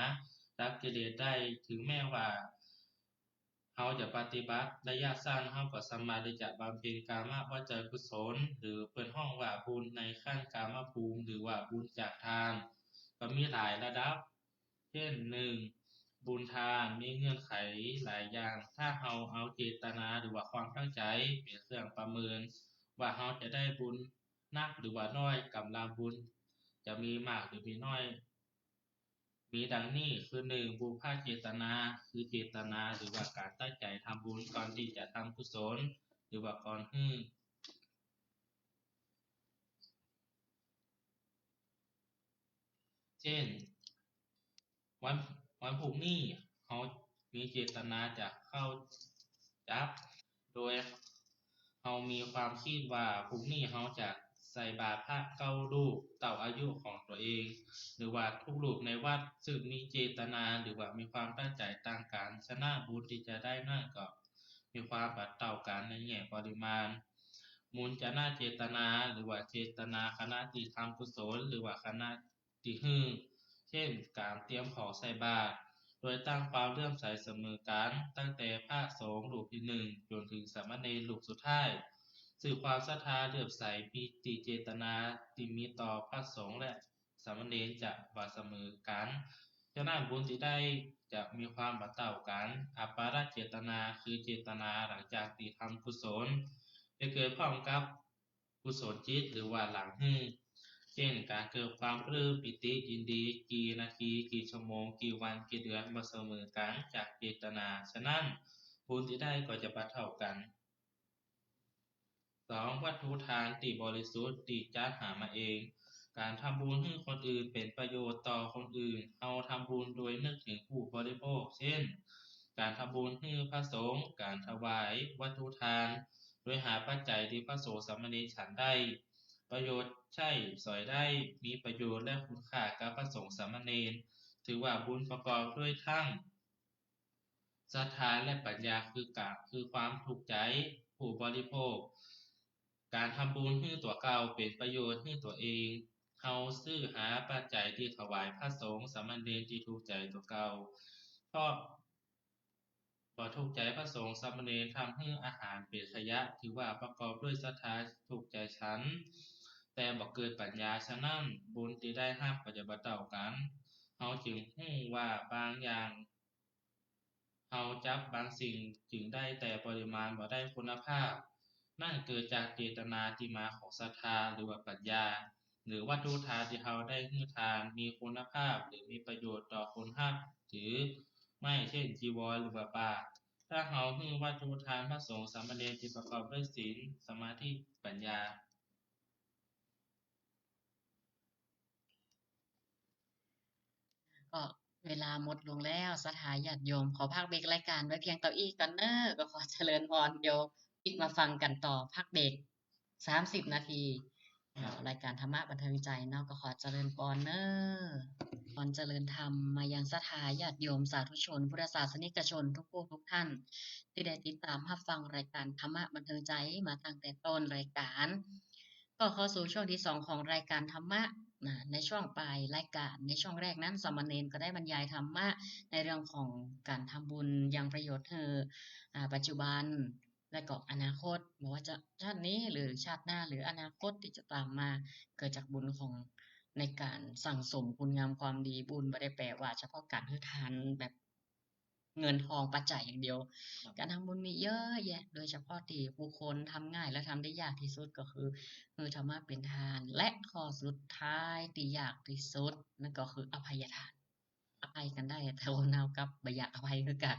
ดับกิเลสได้ ถึงแม้ว่าเฮาจะปฏิบัติระยะสั้น เฮาก็สามารถตี้จะบำเพ็ญกามวจรกุศล หรือเปิ้นฮ้องว่าบุญในขั้นกามภูมิ หรือว่าบุญจากทาน ก็มีหลายระดับ เช่น หนึ่ง บุญทานมีเงื่อนไขหลายอย่าง ถ้าเฮาเอาเจตนาหรือว่าความตั้งใจ๋เป๋นเครื่องประเมิน ว่าเฮาจะได้บุญนักหรือว่าน้อย ก๋ำลังบุญจะมีมากหรือมีน้อย มีดังนี้ คือ หนึ่ง ปุพพเจตนา คือเจตนาหรือว่าก๋านตั้งใจ๋ทำบุญก่อนตี้จะทำกุศล หรือว่าก่อนหื้อ ช่น วัน วันพรุ่งนี้เฮามีเจตนาจะเข้าจับ โดยเฮามีความกึ๊ดว่าพรุ่งนี้เฮาจะใส่บาตรพระเก้ารูปเต้าอายุของตั๋วเอง หรือว่าทุกรูปในวัดซึ่งมีเจตนาหรือว่ามีความตั้งใจ๋ต่างกั๋น ฉะนั้นบุญตี้จะได้นั้นก็มีความบ่เต้ากั๋นในแง่ปริมาณ บุญจะนาเจตนาหรือว่าเจตนาขณะตี้ทำกุศลหรือว่าขณะ ตี้หื้อ เช่น ก๋านเตรียมของใส่บาตร โดยตั้งความเลื่อมใสเสมอกั๋น ตั้งแต่พระสงฆ์รูปตี้นึ่งจ๋นเถิงสามเณรรูปสุดท้าย ซึ่งความศรัทธาเลื่อมใสมีตี้เจตนาตี้มีต่อพระสงฆ์และสามเณรจะบ่เสมอกั๋น ฉะนั้นบุญตี้ได้จะมีความบ่เต้ากั๋น อัปปาณเจตนา คือเจตนาหลังจากตี้ทำกุศล จะเกิดพร้อมกับ กุศลจิตหรือว่าหลังหื้อ เช่น ก๋านเกิดความปลื้มปีติยินดี กี่นาที กี่ชั่วโมง กี่วัน กี่เดือน บ่เสมอกั๋นจากเจตนา ฉะนั้นบุญตี้ได้ก็จะบ่เต้ากั๋น สอง วัตถุทานตี้บริสุทธิ์ตี้จัดหามาเอง ก๋านทำบุญหื้อคนอื่นเป๋นประโยชน์ต่อคนอื่น เฮาทำบุญโดยนึกเถิงผู้บริโภค เช่น ก๋านทำบุญหื้อพระสงฆ์ ก๋านถวายวัตถุทาน โดยหาปัจจัยตี้พระสงฆ์สามเณรฉันได้ ประโยชน์ใจ๊สอยได้ มีประโยชน์และคุณค่ากับพระสงฆ์สามเณร ถือว่าบุญประกอบด้วยทั้งศรัทธาและปัญญา คือก๋าน คือความถูกใจ๋ผู้บริโภค ก๋านทำบุญหื้อตั๋วเก่าเป๋นประโยชน์หื้อตั๋วเอง เฮาซื้อหาปัจจัยตี้ถวายพระสงฆ์สามเณรตี้ถูกใจ๋ตั๋วเก่า เพราะ บ่ถูกใจ๋พระสงฆ์สามเณร ทำหื้ออาหารเป๋นขยะ ถือว่าประกอบด้วยศรัทธาถูกใจ๋ฉัน แต่บ่เกิดปัญญา ฉะนั้นบุญตี้ได้ฮับก็จะบ่เต้ากั๋น เฮาจึงฮู้ว่าบางอย่าง เฮาจับบางสิ่งจึงได้แต่ปริมาณบ่ได้คุณภาพ นั่นเกิดจากเจตนาตี้มาของศรัทธาหรือว่าปัญญา หรือวัตถุทานตี้เฮาได้หื้อทานมีคุณภาพหรือมีประโยชน์ต่อคนฮับหรือไม่ เช่น จีวรหรือว่าบาตร ถ้าเฮาหื้อวัตถุทานพระสงฆ์สามเณรตี้ประกอบด้วยศีล สมาธิ ปัญญา ก็เวลาหมดลงแล้ว ศรัทธาญาติโยม ขอพักเบรกรายการไว้เพียงเต้าอี้ก่อนเน่อ ก็ขอเจริญพร เดี๋ยวปิ๊กมาฟังกั๋นต่อ พักเบรกสามสิบนาที ครับ รายการธรรมะบันเทิงใจเนาะ ก็ขอเจริญพรเน่อ พรเจริญธรรมมายังศรัทธาญาติโยมสาธุชนพุทธศาสนิกชนทุกผู้ทุกท่าน ตี้ได้ติดต๋ามฮับฟังรายการธรรมะบันเทิงใจมาตั้งแต่ต้นรายการ ก็เข้าสู่ช่วงตี้สองของรายการธรรมะนะ ในช่วงปลายรายการ ในช่วงแรกนั้นสามเณรก็ได้บรรยายธรรมะในเรื่องของก๋านทำบุญยังประโยชน์หื้อ อ่า ปัจจุบัน และก็อนาคต บ่ว่าจะชาตินี้หรือชาติหน้าหรืออนาคตตี้จะต๋ามมา เกิดจากบุญของ ในก๋านสั่งสมคุณงามความดี บุญบ่ได้แปลว่าเฉพาะก๋านหื้อทานแบบ เงินทองปัจจัยอย่างเดียว ครับ ก๋านทำบุญมีเยอะแยะ โดยเฉพาะตี้ผู้คนทำง่ายและทำได้ยากตี้สุดก็คือ หื้อธรรมะเป๋นทาน และข้อสุดท้ายตี้ยากตี้สุด นั่นก็คืออภัยทาน อภัยกั๋นได้ แต่คนเฮากับบ่อยากอภัยคือกั๋น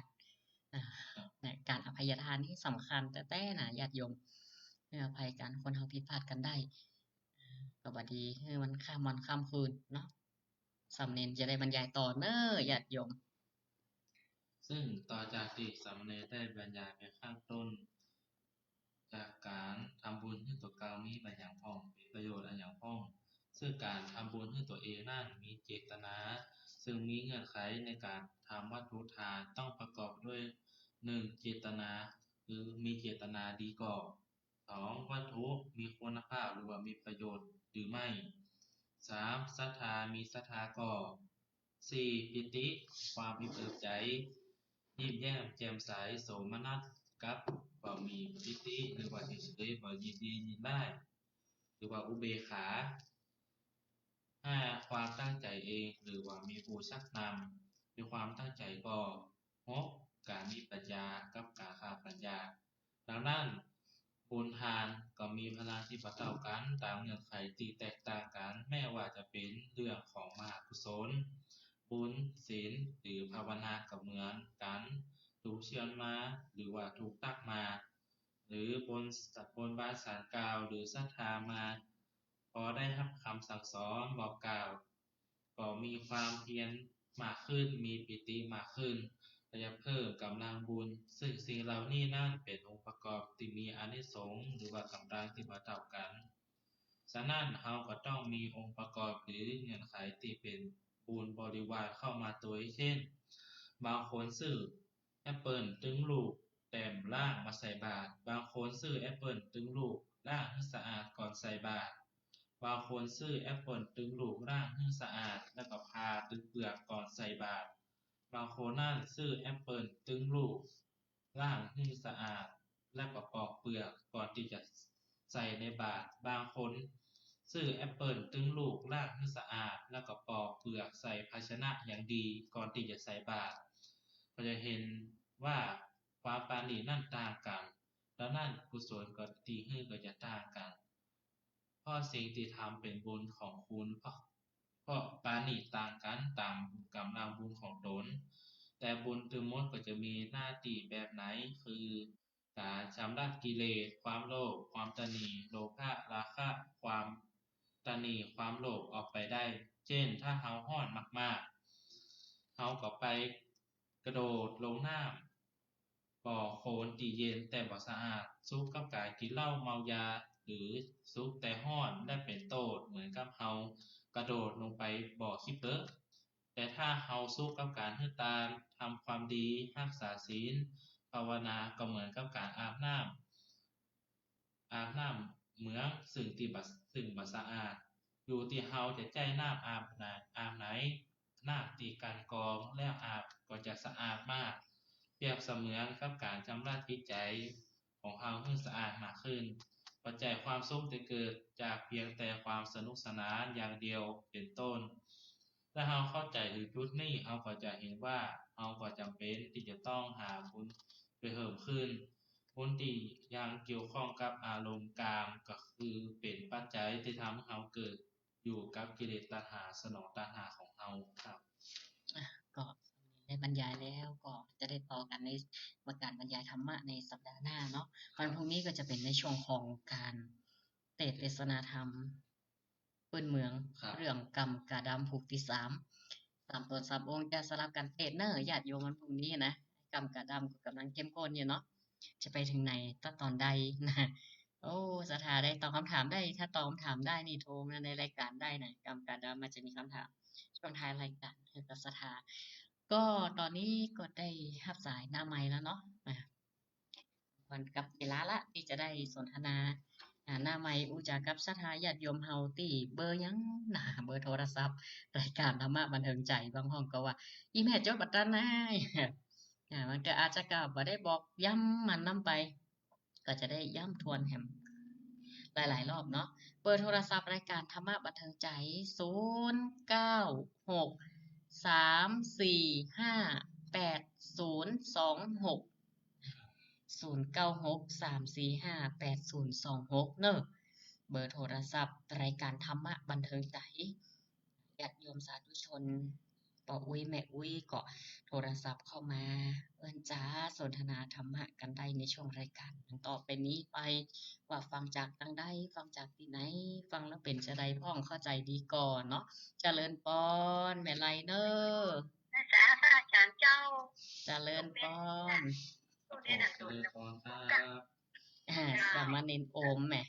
อ่า ครับ เนี่ย ก๋านอภัยทานนี่สำคัญแต๊ๆ นะ ญาติโยม หื้ออภัยกั๋น คนเฮาผิดพลาดกั๋นได้ ก็บ่ดีหื้อมันข้ามวันข้ามคืนเนาะ สามเณรจะได้บรรยายต่อเน่อ ญาติโยม ซึ่งต่อจากตี้สามเณรได้บรรยายไปข้างต้น จากก๋านทำบุญหื้อตั๋วเก่ามีบางอย่างพ่อง เป๋นประโยชน์อะหยังพ่อง ซึ่งก๋านทำบุญหื้อตั๋วเองนั้นมีเจตนา ซึ่งมีเงื่อนไขในก๋านทำวัตถุทานต้องประกอบด้วย หนึ่ง เจตนา คือมีเจตนาดีก่อ สอง วัตถุมีคุณภาพหรือว่ามีประโยชน์หรือไม่ สาม ศรัทธา มีศรัทธาก่อ สี่ ปีติ ความอิ่มเอิบใจ๋ ยิ้มแย้มแจ่มใส โสมนัส กับบ่มีปีติ หรือว่าเฉยๆ บ่ยินดียินร้าย หรือว่าอุเบกขา ห้า ความตั้งใจ๋เอง หรือว่ามีผู้ชักนำ มีความตั้งใจ๋ก่อ หก ก๋านมีปัญญา กับก๋านขาดปัญญา ดังนั้น บุญทานก็มีพลังตี้บ่เต้ากั๋น ต๋ามเงื่อนไขตี้แตกต่างกั๋น แม้ว่าจะเป๋นเรื่องของมหากุศล บุญ ศีล หรือภาวนาก็เหมือนกั๋น ถูกเชิญมา หรือว่าถูกตักมา หรือบน บนบานศาลกล่าว หรือศรัทธามา พอได้ฮับกำสั่งสอนบอกกล่าว ก็มีความเพียรมากขึ้น มีปีติมากขึ้น ก็จะเพิ่มก๋ำลังบุญ ซึ่งสิ่งเหล่านี้นั้นเป๋นองค์ประกอบตี้มีอานิสงส์ หรือว่าก๋ำลังตี้บ่เต้ากั๋น ฉะนั้นเฮาก็ต้องมีองค์ประกอบหรือเงื่อนไขตี้เป๋นบุญบริวารเข้ามาตวย เช่น บางคนซื้อแอปเปิ้ลตึงลูกแต้มล้างมาใส่บาตร บางคนซื้อแอปเปิ้ลตึงลูกล้างหื้อสะอาดก่อนใส่บาตร บางคนซื้อแอปเปิ้ลตึงลูกล้างหื้อสะอาด แล้วก็ผ่าตึงเปลือกก่อนใส่บาตร บางคนนั้นซื้อแอปเปิ้ลตึงลูกล้างหื้อสะอาด แล้วก็ปอกเปลือกก่อนตี้จะใส่ในบาตร บางคนซื้อแอปเปิ้ลตึงลูกล้างหื้อสะอาด แล้วก็ปอกเปลือกใส่ภาชนะอย่างดีก่อนตี้จะใส่บาตร ก็จะเห็นว่าความปราณีตนั้นต่างกั๋น ดังนั้นกุศลก็ตี้หื้อก็จะต่างกั๋น เพราะสิ่งตี้ทำเป๋นบุญของคุณ เพราะ เพราะปราณีตต่างกั๋นต๋ามก๋ำลังบุญของตน แต่บุญตึงหมดก็จะมีหน้าตี้แบบไหน คือก๋านชำระกิเลส ความโลภ ความตณี โลภะ ราคะ ความตณี ความโลภออกไปได้ เจ้น ถ้าเฮาฮ้อนมากๆ เฮาก็ไปกระโดดลงน้ำ บ่อโคลนตี้เย็นแต่บ่สะอาด สุขกับก๋านกิ๋นเหล้าเมายา หรือสุขแต่ฮ้อนและเป๋นโต้ษ เหมือนกับเฮากระโดดลงไปบ่อขี้เปลือ แต่ถ้าเฮาสุขกับก๋านหื้อตาน ทำความดี ฮักษาศีล ภาวนา ก็เหมือนกับก๋านอาบน้ำ อาบน้ำเหมืองซึ่งตี้บ่ ซึ่งบ่สะอาด อยู่ตี้เฮาจะใจ๊น้ำอาบไหน อาบไหน น้ำตี้กลั่นกรองแล้วอาบก็จะสะอาดมาก เปรียบเสมือนกับก๋านชำระจิตใจ๋ของเฮาหื้อสะอาดมากขึ้น ปัจจัยความสุขจะเกิดจากเพียงแต่ความสนุกสนานอย่างเดียวเป๋นต้น ถ้าเฮาเข้าใจ๋ถึงจุดนี้ เฮาก็จะเห็นว่าเฮาก็จ๋ำเป๋นตี้จะต้องหาบุญไปเพิ่มขึ้น บุญตี้ยังเกี่ยวข้องกับอารมณ์กามก็คือเป๋นปัจจัยตี้ทำหื้อเฮาเกิดอยู่กับกิเลสตัณหา สนองตัณหาของเฮาครับ อ่ะ ก็ได้บรรยายแล้ว ก็จะได้ต่อกั๋นในก๋านบรรยายธรรมะในสัปดาห์หน้าเนาะ วันพรุ่งนี้ก็จะเป๋นในช่วงของก๋านเตสน์เตสนาธรรม ปื้นเมือง ครับ เรื่องกำก๋าดำผูกตี้สาม สามต๋นสามองค์จะสลับกั๋นเตสน์เน่อ ญาติโยม วันพรุ่งนี้นะ กำก๋าดำก็ก่ำลังเข้มข้นอยู่เนาะ จะไปเถิงไหน ต๋อนใดนะ โอ้ ศรัทธาได้ตอบคำถามได้ ถ้าตอบคำถามได้นี่โทรมาในรายก๋านได้นะ กำก๋าดำมันจะมีคำถามช่วงท้ายรายก๋าน เออ กับศรัทธา ก็ต๋อนนี้ก็ได้ฮับสายหน้าไมค์แล้วเนาะ อ่ะ วันกับเวลาละตี้จะได้สนทนา อ่า หน้าไมค์อู้จ๋ากับศรัทธาญาติโยมเฮาตี้เบอร์หยังนะ เบอร์โทรศัพท์ รายก๋านธรรมะบันเทิงใจ๋ บางห้องก็ว่า อี่แม่จดบ่ตันนะ อ่า มันก็อาจจะก็บ่ได้บอกย้ำมันนำไป ก็จะได้ย้ำทวนแหมหลายๆ รอบเนาะ เบอร์โทรศัพท์รายก๋านธรรมะบันเทิงใจ๋ ศูนย์ เก้า หก สาม สี่ ห้า แปด ศูนย์ สอง หก ศูนย์ เก้า หก สาม สี่ ห้า แปด ศูนย์ สอง หก เน่อ เบอร์โทรศัพท์รายก๋านธรรมะบันเทิงใจ๋ ญาติโยมสาธุชน ป้ออุ๊ยแม่อุ๊ยก็โทรศัพท์เข้ามา เอิ้นจ๋าสนทนาธรรมะกั๋นได้ในช่วงรายก๋านต่อไปนี้ไป ว่าฟังจากตางใด ฟังจากตี้ไหน ฟังแล้วเป๋นจาใดพ่อง เข้าใจ๋ดีก่อเนาะ เจริญปอน แม่ไลเน่อ เจ้า พระอาจ๋ารย์เจ้า เจริญปอน เจริญปอนครับ อ่า เจ้า สามเณรโอมแม่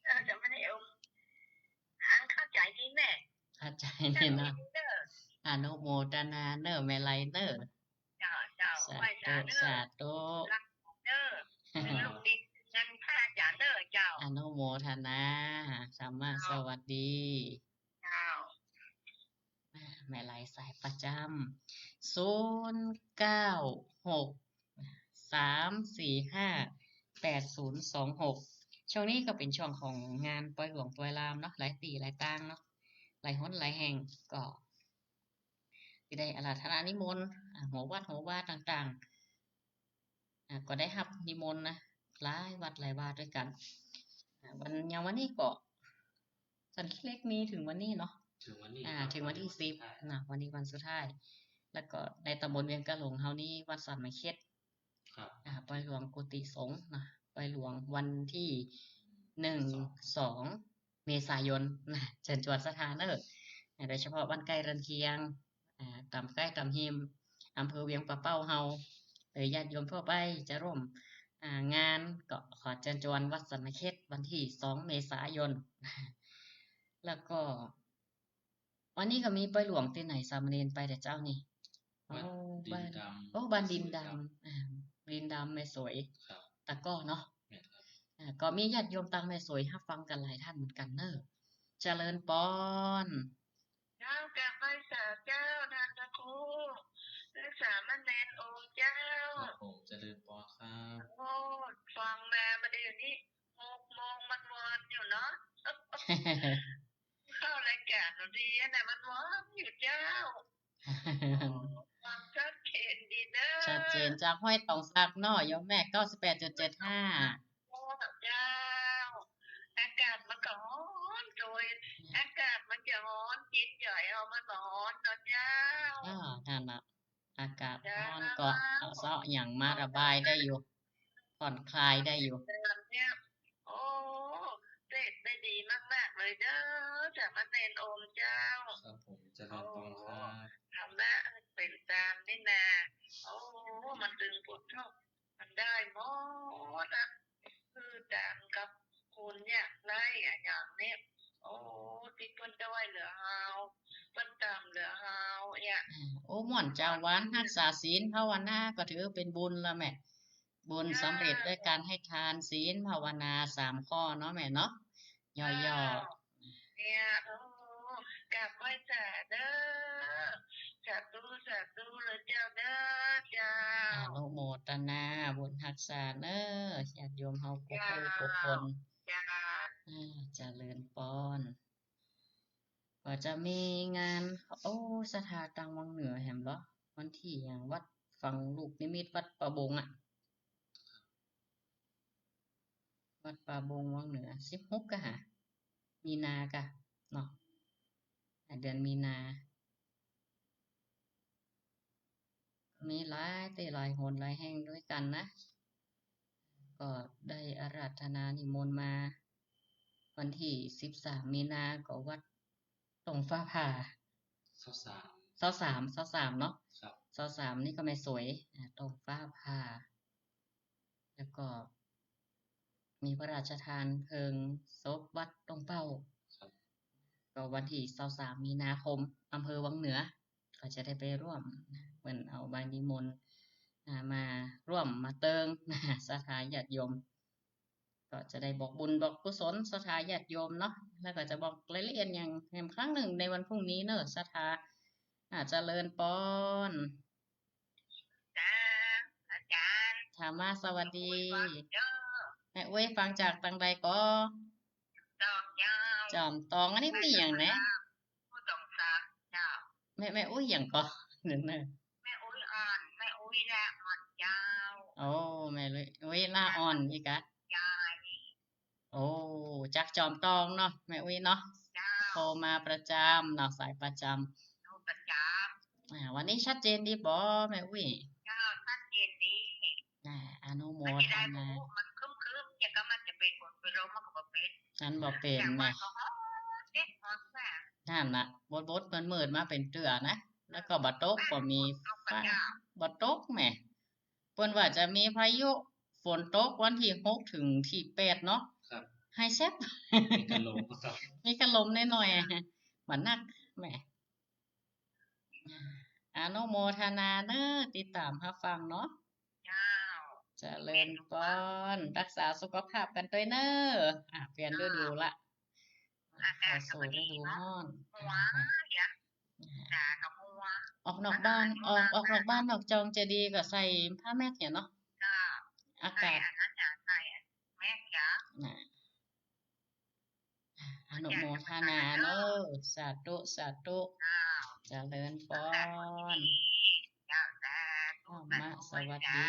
เออ สามเณรโอม อันเข้าใจ๋ดีแม่ เข้าใจ๋ดีเนาะ เจ้า อนุโมทนาเน่อแม่ไลเน่อ เจ้า เจ้า สาธุ ไหว้สาเน่อ สาธุ รักเน่อ เป็นลูกศิษย์กันพระอาจ๋ารย์เน่อเจ้า อนุโมทนา ธรรมะ เจ้า สวัสดี เจ้า อ่า แม่ไลสายประจ๋ำ ศูนย์ เก้า หก สาม สี่ ห้า แปด ศูนย์ สอง หก ช่วงนี้ก็เป๋นช่วงของงานปอยหลวงปอยลามเนาะ หลายตี้หลายตางเนาะ หลายหนหลายแห่งก็ ตี้ได้อาราธนานิมนต์ อ่า หัววัดหัววาต่างๆ อ่า ก็ได้ฮับนิมนต์นะ หลายวัดหลายวาตวยกั๋น อ่า วัน อย่างวันนี้ก็ สันขี้เหล็กมีเถิงวันนี้เนาะ เถิงวันนี้ อ่า ครับ เถิงวันตี้ วันนี้ สิบ วันสุดท้าย นะ วันนี้วันสุดท้าย แล้วก็ในต๋ำบลเวียงกะหลงเฮานี้ วัดสันมะเข็ด ครับ อ่า ปอยหลวงกุฏิสงฆ์นะ ปอยหลวงวันตี้ หนึ่ง สอง สอง เมษายนนะ เจิญจวนศรัทธาเน่อ อ่า โดยเฉพาะบ้านใก้เรือนเคียง อ่า ต๋ามใก้ต๋ามฮิม อำเภอเวียงป่าเป้าเฮา หรือญาติโยมทั่วไปจะร่วม อ่า งาน ก็ขอเจิญจวนวัดสรรเขตวันตี้สองเมษายน แล้วก็ วันนี้ก็มีปอยหลวงตี้ไหนสามเณรไปแต่เจ๊านี่ วัด โอ้ ดินดำ บ้าน โอ้ บ้านดินดำ แม่สวย อ่า ดินดำแม่สวย ครับ ตะก้อเนาะ แม่นครับ อ่า ก็มีญาติโยมตางแม่สวยฮับฟังกั๋นหลายต้านเหมือนกั๋นเน่อ เจริญปอน เจ้า กราบไหว้สาเจ้า ต้านพระครู และสามเณรโอมเจ้า ครับผม เจริญปอนครับ โอ้ ฟังมาบ่าเดี่ยวนี้ หกโมงมันวอนอยู่เนาะ เข้ารายก๋านพอดีนะ มันวอนอยู่เจ้า ฟังชัดเจนดีเน่อ ชัดเจน จากห้วยตองสักเนาะ โยมแม่ เก้าสิบแปดจุดเจ็ดห้า โอ้ เจ้า อากาศมันก็ฮ้อนโดย อากาศมันจะฮ้อน จิตใจ๋เฮามันก็ฮ้อนเนาะเจ้า อ่า นั่นน่ะ อากาศฮ้อนก็เอาเซาะหยังมาระบายได้อยู่ ผ่อนคลายได้อยู่ เนี่ย โอ้ เทศน์ได้ดีมากๆ เลยเน่อ สามเณรโอมเจ้า ครับผม เจริญปอนครับ โอ้ ธรรมะเป๋นต๋ามนี่นา โอ้ มันตึงปวดท้อง มันได้หมดอะ คือต๋ามกับคนยากไร้อะ อย่างนี้ โอ้ ตี้เปิ้นด้อยเหลือเฮา เปิ้นต่ำเหลือเฮาเนี่ย อ่า โอ้ ม่วนเจ้า วันฮักษาศีลภาวนาก็ถือเป๋นบุญละแม่ บุญสำเร็จด้วยการให้ทาน ศีล ภาวนา สามข้อเนาะแม่เนาะ ย่อๆ เนี่ย โอ้ กราบไหว้สาเน่อ สาธุ สาธุเลยเจ้าเน่อ เจ้า อนุโมทนาบุญฮักษาเน่อ ญาติโยมเฮากู้ผู้กู้คน เจ้า อ่า เจริญปอน ก็จะมีงาน โอ้ ศรัทธาตางวังเหนือแหมเหรอ วันตี้หยัง วัดฝังลูกนิมิตวัดป่าบงอะ วัดป่าบงวังเหนือ สิบหก ก่ะหา มีนากะเนาะ อ่า เดือนมีนา มีหลายตี้หลายหนหลายแห่งด้วยกั๋นนะ ก็ได้อาราธนานิมนต์มา วันตี้สิบสามมีนาก็วัดตงฟ้าผ่า ซาวสาม ซาวสาม ซาวสามเนาะ ครับ ซาวสามนี่ก็แม่สวย อ่า ตงฟ้าผ่า แล้วก็มีพระราชทานเพลิงศพวัดตงเป้า ครับ ก็วันตี้ซาวสามมีนาคม อำเภอวังเหนือ ก็จะได้ไปร่วม เปิ้นเอาใบนิมนต์ อ่า มาร่วมมาเติง ศรัทธาญาติโยม ก็จะได้บอกบุญบอกกุศลศรัทธาญาติโยมเนาะ แล้วก็จะบอกรายละเอียดหยังแหมครั้งนึ่งในวันพรุ่งนี้เน่อ ศรัทธา อ่า เจริญปอน จ้า อาจ๋ารย์ ธรรมะสวัสดี แม่อุ๊ยฟังจากตางใดก่อ จอมตองเจ้า จอมตอง อันนี้มีหยังแหนะ ผู้ต้องสักเจ้า แม่ แม่อุ๊ยหยังก่อ เดี๋ยวนะ แม่อุ๊ยอ่อน แม่อุ๊ยละอ่อนเจ้า โอ้ แม่อุ๊ยละอ่อนอีกอะ ยาย โอ้ จากจอมตองเนาะ แม่อุ๊ยเนาะ เจ้า โทรมาประจำเนาะ สายประจำ โทรประจำ อ่า วันนี้ชัดเจนดีบ่ แม่อุ๊ย เจ้า ชัดเจนดี อ่า อนุโมทนา มันจะได้บ่ฮู้ มันครึ้มๆ อย่างก็มันจะเป๋นฝนเป๋นลม มันก็บ่เป๋น มันบ่เป๋น อย่างว่า แม่ ก็ฮ้อนเด็ดฮ้อนแสบ นั่นน่ะ บดๆ มืดๆ มาเป๋นเตื้อนะ แล้วก็บ่ตก บ่มีฟ้า บ่ตกแม่ เปิ้นว่าจะมีพายุฝนตกวันตี้หกเถิงตี้แปดเนาะ ครับ ไฮแซบ มีกะลมครับ มีกะลมหน่อยๆ บ่นักแม่ อนุโมทนาเน่อ ติดต๋ามฮับฟังเนาะ เจ้า เจริญปอน รักษาสุขภาพกั๋นตวยเน่อ อ่า เป๋นฤดูละ อากาศก็บ่ดีเนาะ เข้าสู่ฤดูฮ้อน หัว อ่า เหีย จ๋าก็หัว ออกนอกบ้าน ออก ออกนอกบ้านนอกจองจะดีก็ใส่ผ้าแมสเนี่ยเนาะ เจ้า อากาศ ใส่อันนั้นจ้ะ ใส่แมสจ้ะ น่ะ อนุโมทนาเน่อ สาธุ สาธุ เจ้า เจริญปอน เจ้า สาธุ ธรรมะ สาธุ สวัสดี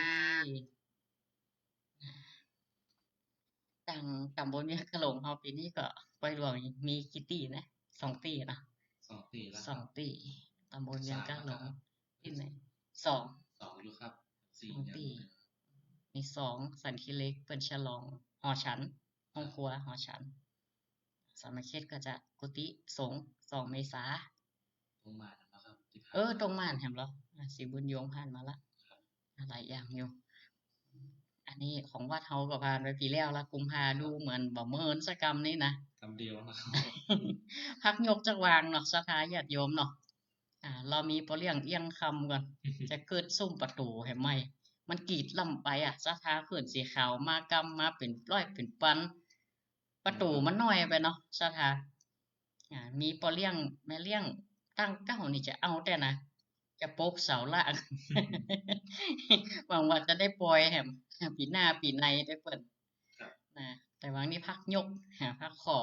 เจ้า ตางต๋ำบลเวียงกะหลงเฮาปี๋นี้ก็ปอยหลวงมีกี่ตี้นะ สองตี้เนาะ สองตี้แล้ว สองตี้ ต๋ำบลเวียงกะหลง ตี้ไหน สอง สองอยู่ครับ สองตี้ ตี้ยัง มีสอง สันขี้เหล็ก เปิ้นฉลองหอฉัน ห้องครัวหอฉัน สามัคคีก็จะกุฏิสงฆ์ สองเมษา ตรงม่านนะครับ ตี้ผ่าน เออ ตรงม่านแหมเหรอ อ่ะ ศรีบุญโยงผ่านมาละ ครับ อ่ะ หลายอย่างอยู่ อันนี้ของวัดเฮาก็ผ่านไปปี๋แล้วละ กุมภา ดูเหมือนบ่เมินสักกำนี่นะ กำเดียวนะครับ พักยกจักวางเนาะ ศรัทธาญาติโยมเนาะ อ่า ลอมีป้อเลี้ยงเอี้ยงคำก่อน จะเกิดสุมประตู๋แหมใหม่ มันกีดล้ำไปอะ ศรัทธาเขื่อนสีขาวมากำมาเป๋นร้อยเป๋นปัน ประตู๋มันน้อยไปเนาะ ศรัทธา อ่า มีป้อเลี้ยงแม่เลี้ยงตั้งเก๊านี่จะเอาแต่นะ จะปกเสาละ หวังว่าจะได้ปอยแหม ปี๋หน้าปี๋ในได้เปิ้น ครับ นะ แต่ว่านี่พักยก หาพักขอ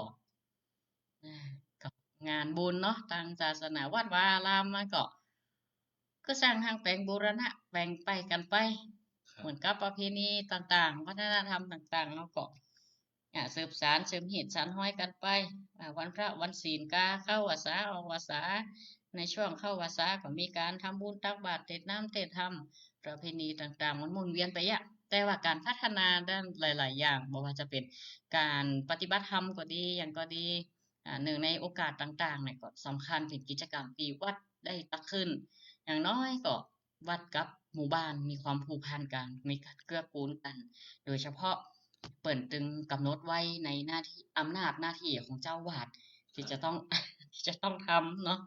นะ ก็งานบุญเนาะ ตางศาสนาวัดวาอารามมาก็ ก็สร้างห้างแป๋งบูรณะแป๋งไปกั๋นไป ครับ เหมือนกับประเพณีต่างๆ วัฒนธรรมต่างๆ เฮาก็ อ่า สืบสาน สืบฮีตสานฮอยกั๋นไป อ่า วันพระวันศีลกา เข้าพรรษา ออกพรรษา ในช่วงเข้าพรรษาก็มีก๋านทำบุญตักบาตร เทศน์น้ำเทศน์ธรรม ประเพณีต่างๆ มันหมุนเวียนไปอะ แต่ว่าก๋านพัฒนาด้านหลายๆ อย่าง บ่ว่าจะเป๋นก๋านปฏิบัติธรรมก็ดี หยังก็ดี อ่า เนื่องในโอกาสต่างๆ เนี่ยก็สำคัญเป๋นกิจกรรมตี้วัดได้ตั้งขึ้น อย่างน้อยก็ วัดกับหมู่บ้านมีความผูกพันกั๋น มีก๋านเกื้อกูลกั๋น โดยเฉพาะเปิ้นตึงกำหนดไว้ในหน้าตี้ อำนาจหน้าตี้ของเจ้าอาวาสตี้จะต้อง ที่จะต้องทำเนาะ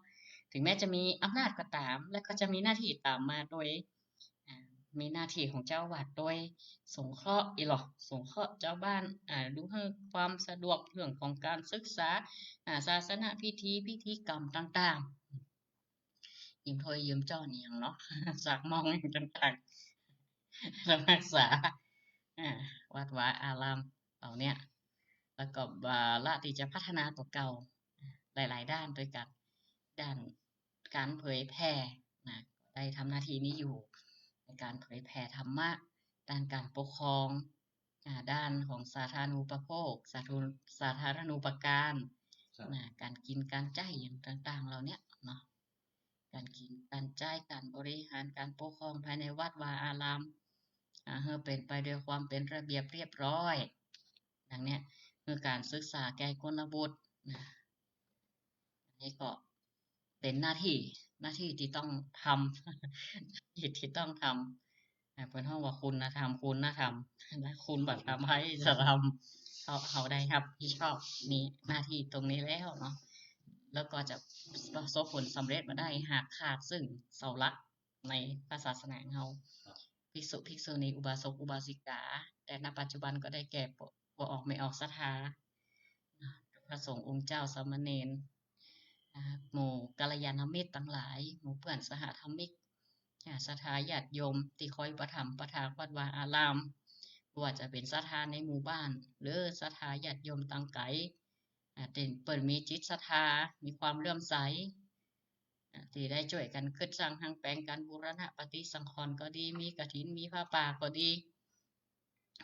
ถึงแม้จะมีอำนาจก็ต๋าม แล้วก็จะมีหน้าตี้ต๋ามมาโดย อ่า มีหน้าตี้ของเจ้าอาวาสโดยสงเคราะห์อีหลอ สงเคราะห์เจ้าบ้าน อ่า ดูหื้อความสะดวกเรื่องของก๋านศึกษา อ่า ศาสนพิธี พิธีกรรมต่างๆ ยืมถ้วยยืมจ้อนอะหยังเนาะ ซักหม้องต่างๆ รักษา อ่า วัดวาอารามเหล่าเนี้ย แล้วก็วาระตี้จะพัฒนาตั๋วเก่า หลายๆ ด้านตวยกั๋น ด้านก๋านเผยแผ่นะ ได้ทำหน้าตี้นี้อยู่ ในก๋านเผยแผ่ธรรมะ ด้านก๋านปกครอง อ่า ด้านของสาธารณูปโภค สาธุ สาธารณูปการ ครับ นะ ก๋านกิ๋นก๋านใจ๊อย่างต่างๆ เหล่าเนี้ยเนาะ ก๋านกิ๋นก๋านใจ๊ ก๋านบริหาร ก๋านปกครองภายในวัดวาอาราม อ่า หื้อเป๋นไปโดยความเป๋นระเบียบเรียบร้อย ดังเนี้ย หื้อก๋านศึกษาแก่กุลบุตรนะ อันนี้ก็เป๋นหน้าตี้ หน้าตี้ตี้ต้องทำ หน้าตี้ตี้ต้องทำ อ่า เปิ้นฮ้องว่าคุณธรรม คุณธรรม นะ คุณบ่ทำ ใผจะทำ เฮา เฮาได้ฮับผิดชอบ มีหน้าตี้ตรงนี้แล้วเนาะ แล้วก็จะประสบผลสำเร็จมาได้ หากขาดซึ่งเสาหลักในพระศาสนาของเฮา ครับ ภิกษุ ภิกษุณี อุบาสก อุบาสิกา แต่ ณ ปัจจุบันก็ได้แก่ ป้อ ป้อออกแม่ออกศรัทธา พระสงฆ์องค์เจ้า สามเณร อ่า หมู่กัลยาณมิตรตังหลาย หมู่เปื้อนสหธรรมิก อ่า ศรัทธาญาติโยมตี้คอยอุปถัมภ์อุปถากวัดวาอาราม บ่ว่าจะเป๋นศรัทธาในหมู่บ้าน หรือศรัทธาญาติโยมตางไก๋ อ่า ตี้เปิ้นมีจิตศรัทธา มีความเลื่อมใส อ่า ตี้ได้จ้วยกั๋นกึ๊ดสร้างห้างแป๋งก๋านบูรณะปฏิสังขรณ์ก็ดี มีกฐิน มีผ้าป่าก็ดี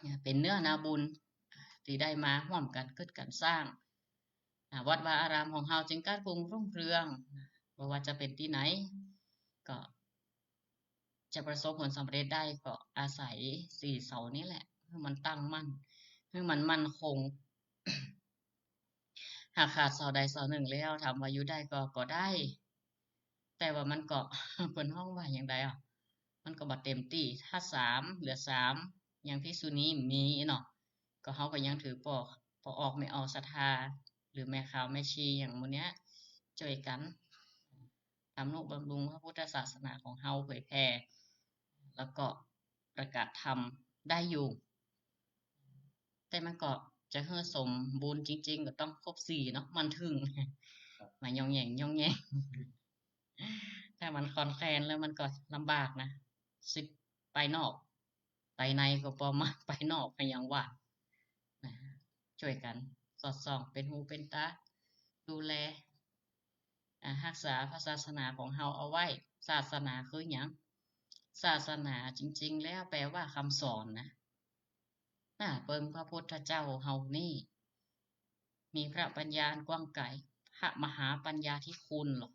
อ่า เป๋นเนื้อนาบุญ ตี้ได้มาฮ่วมกั๋นกึ๊ดกั๋นสร้าง อ่า วัดวาอารามของเฮาจึงก้านกุงรุ่งเรือง บ่ว่าจะเป๋นตี้ไหน ก็จะประสบผลสำเร็จได้ก็อาศัยสี่เสานี้แหละ หื้อมันตั้งมั่น หื้อมันมั่นคง หากขาดเสาใดเสานึ่งแล้ว ถามว่าอยู่ได้ก็ ก็ได้ แต่ว่ามันก็ เปิ้นฮ้องว่าอย่างใดอะ มันก็บ่เต็มตี้ ถ้าสาม เหลือสาม อย่างภิกษุณีมีเนาะ ก็เฮาก็ยังถือป้อ ป้อออกแม่ออกศรัทธา หรือแม่ขาวแม่ชีอย่างหมู่เนี้ย จ้วยกั๋น ทำนุบำรุงพระพุทธศาสนาของเฮา เผยแผ่ แล้วก็ประกาศธรรมได้อยู่ แต่มันก็จะหื้อสมบูรณ์จริงๆ ก็ต้องครบสี่เนาะ มันถึง ครับ มาย่องแย่งย่องแย่ง ถ้ามันคลอนแคลนแล้วมันก็ลำบากนะ สิไปนอก ไปในก็ปอมา ไปนอกก็ยังว่า นะ จ้วยกั๋นสอดส่อง เป๋นหูเป๋นต๋า ดูแล อ่า ฮักษาพระศาสนาของเฮาเอาไว้ ศาสนาคือหยัง ศาสนาจริงๆ แล้วแปลว่าคำสอนนะ หน้าเปิงพระพุทธเจ้าเฮานี่ มีพระปัญญาอันกว้างไกล พระมหาปัญญาธิคุณหรอก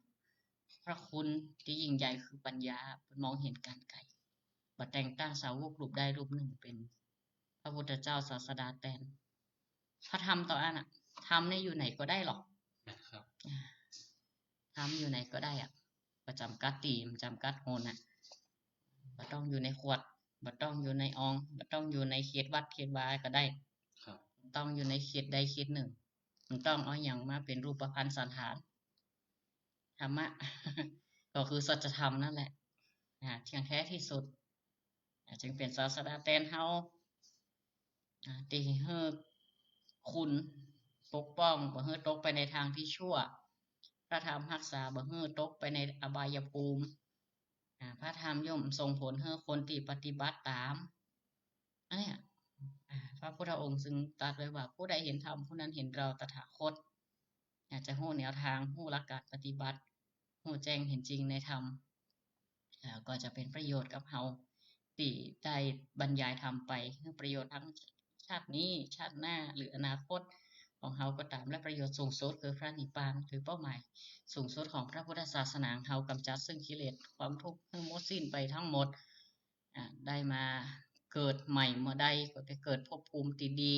พระคุณตี้ยิ่งใหญ่คือปัญญา เปิ้นมองเห็นก๋านไก๋ บ่แต่งตั้งสาวกรูปใดรูปนึ่งเป๋นพระพุทธเจ้าศาสดาแตน พระธรรมเต้าอั้นน่ะ ธรรมนี่อยู่ไหนก็ได้หรอก นะครับ อ่า ธรรมอยู่ไหนก็ได้อะ จ๋ำกัดตี้ จ๋ำกัดหนน่ะ บ่ต้องอยู่ในขวด บ่ต้องอยู่ในอ่อง บ่ต้องอยู่ในเขตวัดเขตวาก็ได้ ครับ ต้องอยู่ในเขตใดเขตหนึ่ง บ่ต้องเอาหยังมาเป๋นรูปพรรณสัณฐาน ธรรมะ ก็คือสัจธรรมนั่นแหละ อ่า เที่ยงแท้ที่สุด อ่า จึงเป๋นศาสดาแตนเฮา อ่า ตี้หื้อคุณปกป้อง บ่หื้อตกไปในทางตี้ชั่ว พระธรรมฮักษา บ่หื้อตกไปในอบายภูมิ อ่า พระธรรมย่อมส่งผลหื้อคนตี้ปฏิบัติต๋าม อันเนี้ย อ่า พระพุทธองค์จึงตรัสไว้ว่า ผู้ใดเห็นธรรม ผู้นั้นเห็นเราตถาคต อยากจะฮู้แนวทาง ฮู้หลักการปฏิบัติ ฮู้แจ้งเห็นจริงในธรรม แล้วก็จะเป๋นประโยชน์กับเฮา ตี้ได้บรรยายธรรมไป หื้อประโยชน์ทั้งชาตินี้ ชาติหน้า หรืออนาคตของเฮาก็ต๋าม และประโยชน์สูงสุดคือพระนิพพาน คือเป้าหมายสูงสุดของพระพุทธศาสนา เฮากำจัดซึ่งกิเลสความทุกข์หื้อหมดสิ้นไปทั้งหมด อ่า ได้มาเกิดใหม่เมื่อใดก็ได้เกิดภพภูมิตี้ดี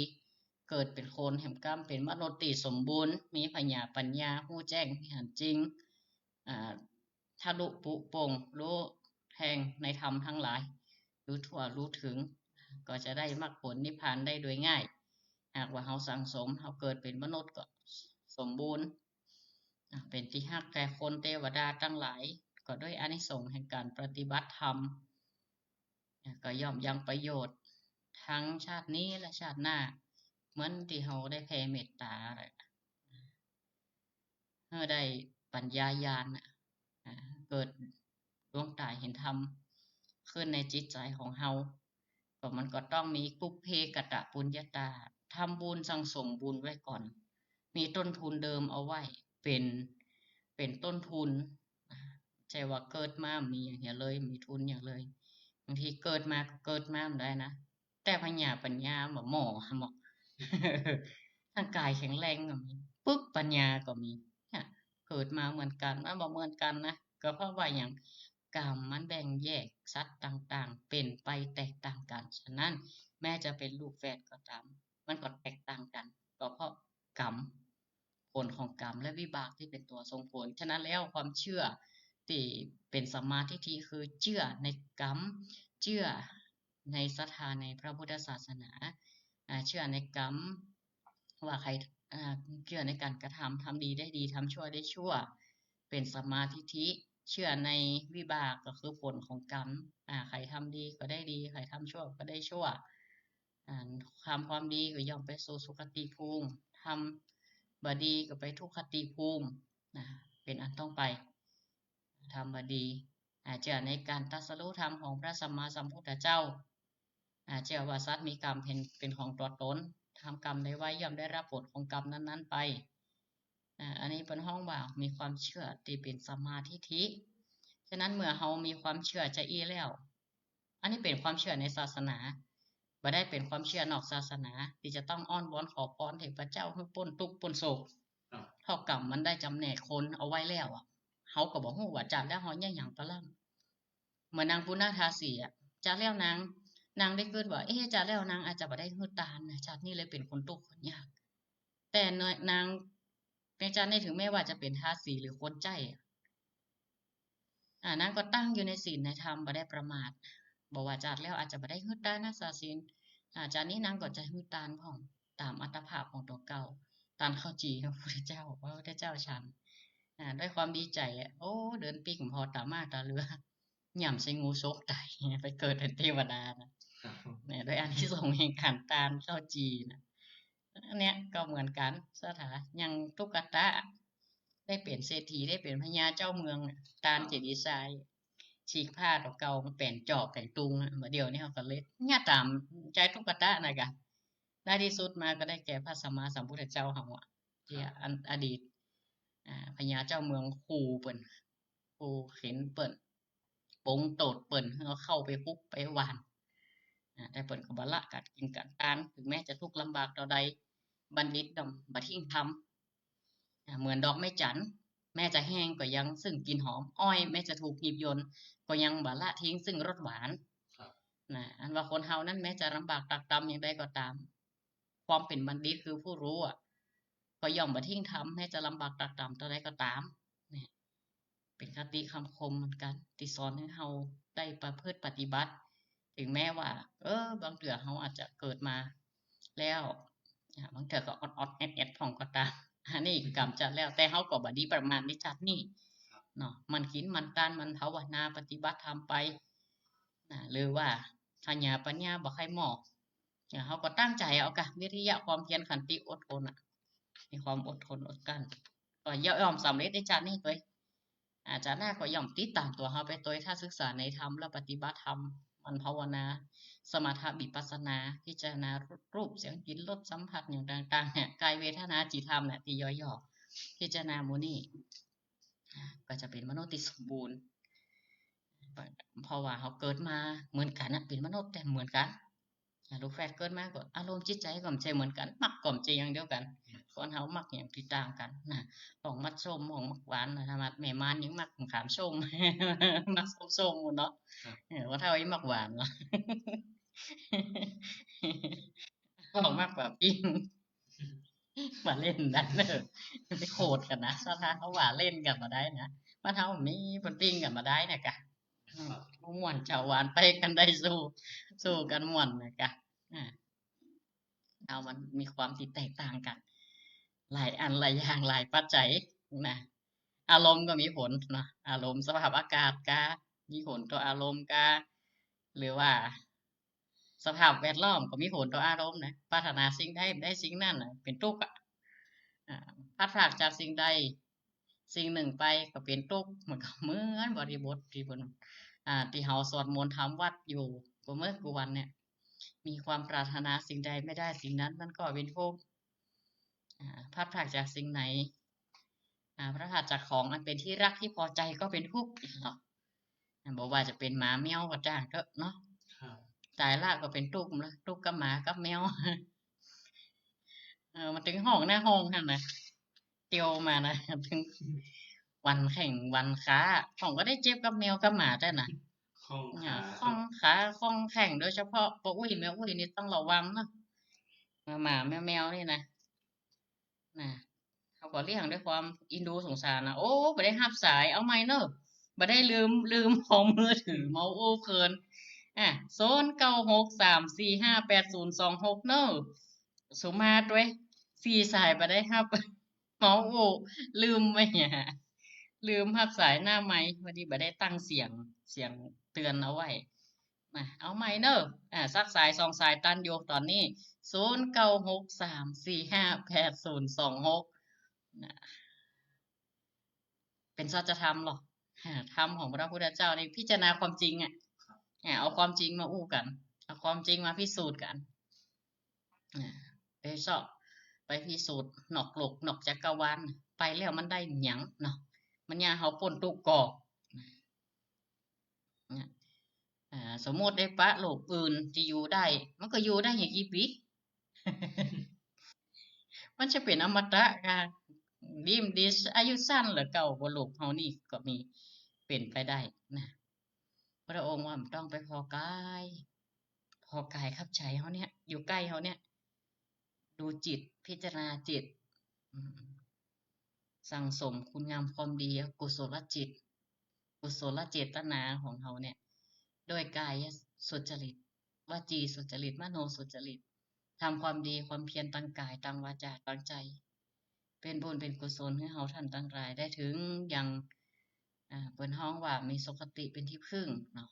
เกิดเป๋นคนแหมกำเป๋นมนุษย์ตี้สมบูรณ์ มีผญาปัญญา ฮู้แจ้งหันจริง อ่า ทะลุปรุโปร่ง ฮู้แจ้งในธรรมทั้งหลาย ฮู้ทั่วฮู้ถึง ก็จะได้มรรคผลนิพพานได้โดยง่าย หากว่าเฮาสั่งสม เฮาเกิดเป๋นมนุษย์ก็สมบูรณ์ อ่า เป๋นตี้ฮักแก่คนเตวดาตังหลาย ก็ด้วยอานิสงส์แห่งการปฏิบัติธรรม อ่า ก็ย่อมยังประโยชน์ทั้งชาตินี้และชาติหน้า เหมือนตี้เฮาได้แผ่เมตต๋าแหละ หื้อได้ปัญญาญาณน่ะ อ่า เกิดดวงต๋าเห็นธรรมขึ้นในจิตใจ๋ของเฮา ก็มันก็ต้องมีปุพเพกตปุญญาตา ทำบุญสั่งสมบุญไว้ก่อน มีต้นทุนเดิมเอาไว้ เป๋น เป๋นต้นทุน อ่า ใจ้ว่าเกิดมามีอย่างเดียวเลย มีทุนอย่างเลย บางทีเกิดมาก็เกิดมาบ่ได้นะ แต่ผญาปัญญาบ่หม้อ หม้อ ร่างก๋ายแข็งแรงก็มี ปึ๊กปัญญาก็มี เนี่ย เกิดมาเหมือนกั๋น มันบ่เหมือนกั๋นนะ ก็เพราะว่าหยัง กรรมมันแบ่งแยกสัตว์ต่างๆ เป๋นไปแตกต่างกั๋น ฉะนั้นแม้จะเป๋นลูกแฝดก็ต๋าม มันก็แตกต่างกั๋น ก็เพราะกรรม ผลของกรรมและวิบากตี้เป๋นตั๋วส่งผล ฉะนั้นแล้วความเจื้อตี้เป๋นสัมมาทิฏฐิคือเจื้อในกรรม เจื้อในศรัทธาในพระพุทธศาสนา อ่า เจื้อในกรรม ว่าใผ อ่า เจื้อในก๋านกระทำ ทำดีได้ดี ทำชั่วได้ชั่ว เป๋นสัมมาทิฏฐิ เจื้อในวิบากก็คือผลของกรรม อ่า ใผทำดีก็ได้ดี ใผทำชั่วก็ได้ชั่ว อ่า ทำความดีก็ย่อมไปสู่สุคติภูมิ ทำบ่ดีก็ไปทุกขติภูมิ นะ เป๋นอันต้องไป ทำบ่ดี อ่า เจื้อในก๋านตรัสรู้ธรรมของพระสัมมาสัมพุทธเจ้า อ่า เจื้อว่าสัตว์มีกรรมเป๋น เป๋นของตั๋วต๋น ทำกรรมใดไว้ย่อมได้รับผลของกรรมนั้นๆ ไป อ่า อันนี้เปิ้นฮ้องว่ามีความเจื้อตี้เป๋นสัมมาทิฏฐิ ฉะนั้นเมื่อเฮามีความเจื้อจาอี้แล้ว อันนี้เป๋นความเจื้อในศาสนา บ่ได้เป๋นความเจื้อนอกศาสนา ตี้จะต้องอ้อนวอนขอพรเทพเจ้าหื้อป๊นตุ๊กข์ป๊นโศก ครับ เพราะกรรมมันได้จำแนกคนเอาไว้แล้วอะ เฮาก็บ่ฮู้ว่าจาติแล้วเฮาเยียะหยังปะล้ำ เหมือนนางปุณณทาสีอะ จาติแล้วนาง นางได้กึ๊ดว่า เอ๊ะ จาติแล้วนางอาจจะบ่ได้หื้อตานนะ จาตินี้เลยเป๋นคนตุ๊กข์คนยาก แต่นาง ในจาตินี้ถึงแม้ว่าจะเป๋นทาสีหรือคนใจ๊อะ อ่า นางก็ตั้งอยู่ในศีลในธรรม บ่ได้ประมาท บ่ว่าจาติแล้วอาจจะบ่ได้หื้อตานรักษาศีล อ่า จาตินี้นางก็จะหื้อตานพ่อง ต๋ามอัตภาพของตั๋วเก่า ตานข้าวจี่ของพระพุทธเจ้า พระพุทธเจ้าฉัน อ่า ด้วยความดีใจ๋อะ โอ้ เดือนปิ๊กบ่พอต๋าม่าต๋าเรือ หย่ำใส่งูสกต๋าย ไปเกิดเป๋นเตวดานะ ครับ เนี่ย ด้วยอานิสงส์แห่งก๋านตานข้าวจี่นะ อันเนี้ยก็เหมือนกั๋น ศรัทธา อย่างตุ๊กตะ ได้เป๋นเศรษฐี ได้เป๋นพญาเจ้าเมืองอะ ตานเจดีย์ทราย ฉีกผ้าตั๋วเก่ามาแป๋นจอบแป๋นตุงอะ บ่าเดี่ยวนี้เฮาก็เลยเยียะต๋ามใจ๊ตุ๊กตะนั่นกะ ในตี้สุดมาก็ได้แก่พระสัมมาสัมพุทธเจ้าเฮาอะ ตี้ ครับ อัน อดีต อ่า พญาเจ้าเมืองขู่เปิ้น ขู่เข็ญเปิ้น ปงโต้ษเปิ้น หื้อเอาเข้าไปฮุบไปหว่าน อ่า แต่เปิ้นก็บ่ละก๋านกิ๋นก๋านตาน ถึงแม้จะทุกข์ลำบากเต้าใด บัณฑิตย่อมบ่ทิ้งธรรม อ่า เหมือนดอกไม้จันทร์ แม้จะแห้งก็ยังซึ่งกลิ่นหอม อ้อยแม้จะถูกหีบย่น ก็ยังบ่ละทิ้งซึ่งรสหวาน ครับ นะ อันว่าคนเฮานั้นแม้จะลำบากตรากตรำอย่างใดก็ต๋าม ความเป๋นบัณฑิตคือผู้ฮู้อะ ก็ย่อมบ่ทิ้งธรรม แม้จะลำบากตรากตรำเต้าใดก็ต๋าม เนี่ย เป๋น คติคำคมเหมือนกั๋น ตี้สอนหื้อเฮาได้ประพฤติปฏิบัติ เถิงแม้ว่า เออ บางเตื้อเฮาอาจจะเกิดมาแล้ว อ่า บางเตื้อก็ออดๆ แอดๆ พ่องก็ตาม อันนี้ก๋ำจัดแล้ว แต่เฮาก็บ่ดีประมาทในชาตินี้ เนาะ หมั่นศีล หมั่นตาน หมั่นภาวนา ปฏิบัติธรรมไป นะ หรือว่าถ้าญาปัญญาบ่ใค่มอบ เนี่ย เฮาก็ตั้งใจ๋เอาก่ะ วิริยะ ความเพียร ขันติ อดทนน่ะ มีความอดทนอดกลั้น ก็ย่อมสำเร็จในชาตินี้ตวย อา ชาติหน้าก็ย่อมติดต๋ามตั๋วเฮาไปตวย ถ้าศึกษาในธรรมแล้วปฏิบัติธรรม หมั่นภาวนา สมถะ วิปัสสนา พิจารณารูป เสียง กลิ่น รส สัมผัสอย่างต่างๆ เนี่ย กาย เวทนา จิต ธรรมเนี่ย ตี้ย่อๆ พิจารณาหมู่นี้ ก็จะเป๋นมนุษย์ตี้สมบูรณ์ เพราะว่าเฮาเกิดมาเหมือนกั๋นน่ะ เป๋นมนุษย์แต่เหมือนกั๋น ลูกแฝดเกิดมาก็อารมณ์จิตใจ๋ก็บ่ใจ้เหมือนกั๋น มักก็บ่ใจ้อย่างเดียวกั๋น คนเฮามักอย่างตี้ต่างกั๋นนะ ของมักส้ม ของมักหวานนะ ถ้ามักแม่ม่านยิ่งมักขามส้ม มักส้มๆ หมดเนาะ ครับ เออ ว่าเฒ่ายิ่งมักหวานเนาะ ของมักแบบปิ้ง บ่าเล่นนะเน่อ ไปโขดกั๋นนะ สถานเขาว่าเล่นกั๋นบ่ได้นะ บ้านเฮามีเปิ้นปิ้งกั๋นบ่ได้นะกะ อืม ม่วนเจ้าหวานไปกั๋นได้ สู้ สู้กั๋นม่วนนะกะ อ่า เอามันมีความตี้แตกต่างกั๋น หลายอันหลายอย่างหลายปัจจัยนะ อารมณ์ก็มีผลเนาะ อารมณ์สภาพอากาศกา มีผลต่ออารมณ์กา หรือว่า สภาพแวดล้อมก็มีผลต่ออารมณ์นะ ปรารถนาสิ่งใดได้สิ่งนั้นน่ะ เป๋นตุ๊กข์อะ อ่า พลัดพรากจากสิ่งใดสิ่งหนึ่งไปก็เป๋นตุ๊กข์ มันก็เหมือนบริบทตี้เปิ้น อ่า ตี้เฮาสวดมนต์ทำวัตรอยู่กู้มื้อกู้วันเนี่ย มีความปรารถนาสิ่งใดไม่ได้สิ่งนั้น มันก็เป๋นทุกข์ อ่า พลัดพรากจากสิ่งไหน อ่า พลัดพรากจากของอันเป็นที่รักที่พอใจก็เป๋นทุกข์เนาะ บ่ว่าจะเป๋นหมาแมวก็จ้างเต๊อะเนาะ ครับ ต๋ายละก็เป๋นตุ๊กข์ละ ตุ๊กข์กับหมากับแมว เออ มันตึงฮ้องนะ ฮ้องหั้นนะ เตียวมานะ ตึงวันแข้งวันขา ของก็ได้เจ็บกับแมวกับหมาแต๊นะ ข้องขา เนี่ย ข้องขา ข้องแข้ง โดยเฉพาะป้ออุ๊ยแม่อุ๊ยนี่ต้องระวังเนาะ หมาๆ แมวๆ นี่นะ นะ เขาก็เลี้ยงด้วยความเอ็นดูสงสารนะ โอ้ บ่ได้ฮับสาย เอาใหม่เน่อ บ่ได้ลืม ลืมของมือถือ เมาอู้เพลิน อ่ะ ศูนย์เก้าหกสามสี่ห้าแปดศูนย์สองหก เน่อ สุมาตวย สี่สายบ่ได้ฮับ เมาอู้ ลืมไว้เนี่ย ลืมฮับสายหน้าไมค์ พอดีบ่ได้ตั้งเสียง เสียงเตือนเอาไว้ นะ เอาใหม่เน่อ อ่า สักสายสองสายตันอยู่ต๋อนนี้ ศูนย์เก้าหกสามสี่ห้าแปดศูนย์สองหก นะ เป๋นสัจธรรมหรอก อ่า ธรรมของพระพุทธเจ้านี่พิจารณาความจริงอะ อ่า เอาความจริงมาอู้กั๋น เอาความจริงมาพิสูจน์กั๋น อ่า ไปเซาะ ไปพิสูจน์นอกโลกนอกจักรวาล ไปแล้วมันได้หยังเนาะ มันยามเฮาป๊นตุ๊กข์ก่อ เนี่ย อ่า สมมุติได้ปะโลกอื่นตี้อยู่ได้ มันก็อยู่ได้อย่างกี่ปี๋ มันจะเป๋นอมตะกา ดีมดี อายุสั้นเหลือเก่า บ่โลกเฮานี่ก็มีเป๋นไปได้นะ พระองค์ว่าบ่ต้องไปผ่อกาย ผ่อกายกับใจ๋เฮาเนี่ย อยู่ใก้เฮาเนี่ย ดูจิต พิจารณาจิต อืม สั่งสมคุณงามความดี กุศลจิต กุศลเจตนาของเฮาเนี่ย ด้วยกายสุจริต วจีสุจริต มโนสุจริต ทำความดีความเพียรตางกาย ตางวาจา ตางใจ๋ เป๋นบุญเป๋นกุศลหื้อเฮาต้านตังหลายได้เถิงยัง อ่า เปิ้นฮ้องว่ามีสุคติเป๋นตี้ผึ้งเนาะ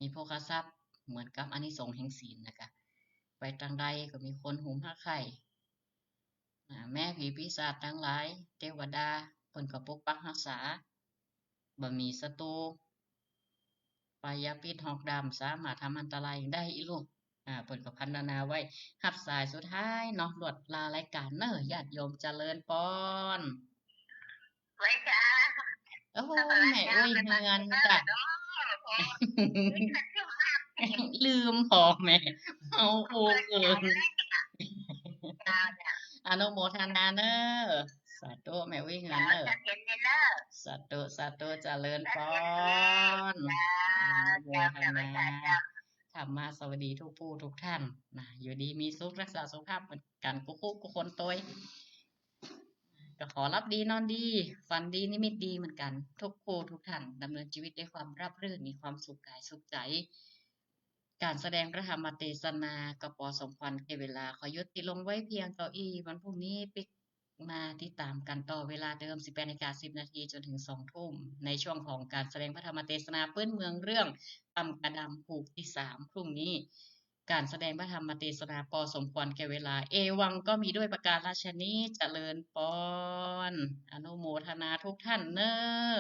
มีโภคทรัพย์เหมือนกับอานิสงส์แห่งศีลนะกะ ไปตางใดก็มีคนหุมฮักใค่ อ่า แม้ผีปีศาจตังหลาย เตวดา เปิ้นก็ปกปักฮักษา บ่มีศัตรู พยาพิษหอกดำสามารถทำอันตรายได้อี้ลูก อ่า เปิ้นก็พรรณนาไว้ ฮับสายสุดท้ายเนาะ ลวดลารายก๋านเน่อ ญาติโยมเจริญปอน ไหว้จ้า โอ้โห แม่อุ๊ยเฮือนจ้ะ ลืมผ่อแม่ เฮาอู้เผิน อนุโมทนาเน่อ สาธุ แม่อุ๊ยเฮือนเน่อ สาธุ สาธุ เจริญปอน อนุโมทนา ธรรมะสวัสดีทุกผู้ทุกท่านนะ อยู่ดีมีสุข รักษาสุขภาพกั๋นกู้คู่กู้คนตวย ก็ขอหลับดีนอนดี ฝันดีนิมิตดีเหมือนกั๋น ทุกคู่ทุกท่าน ดำเนินชีวิตด้วยความราบรื่น มีความสุขก๋ายสุขใจ๋ ก๋านแสดงพระธรรมเตสนาก็ปอสมควรแก่เวลา ขอยุติลงไว้เพียงเต้าอี้ วันพรุ่งนี้ปิ๊กมาติดต๋ามกั๋นต่อเวลาเดิม สิบแปดนาฬิกาสิบนาที จ๋นเถิงสองทุ่ม ในช่วงของก๋านแสดงพระธรรมเตสนาปื๊นเมืองเรื่องตำกะดำผูกตี้สาม พรุ่งนี้ ก๋านแสดงพระธรรมเตสนาปอสมควรแก่เวลา เอวังก็มีด้วยประการฉะนี้ เจริญปอน อนุโมทนาทุกท่านเน่อ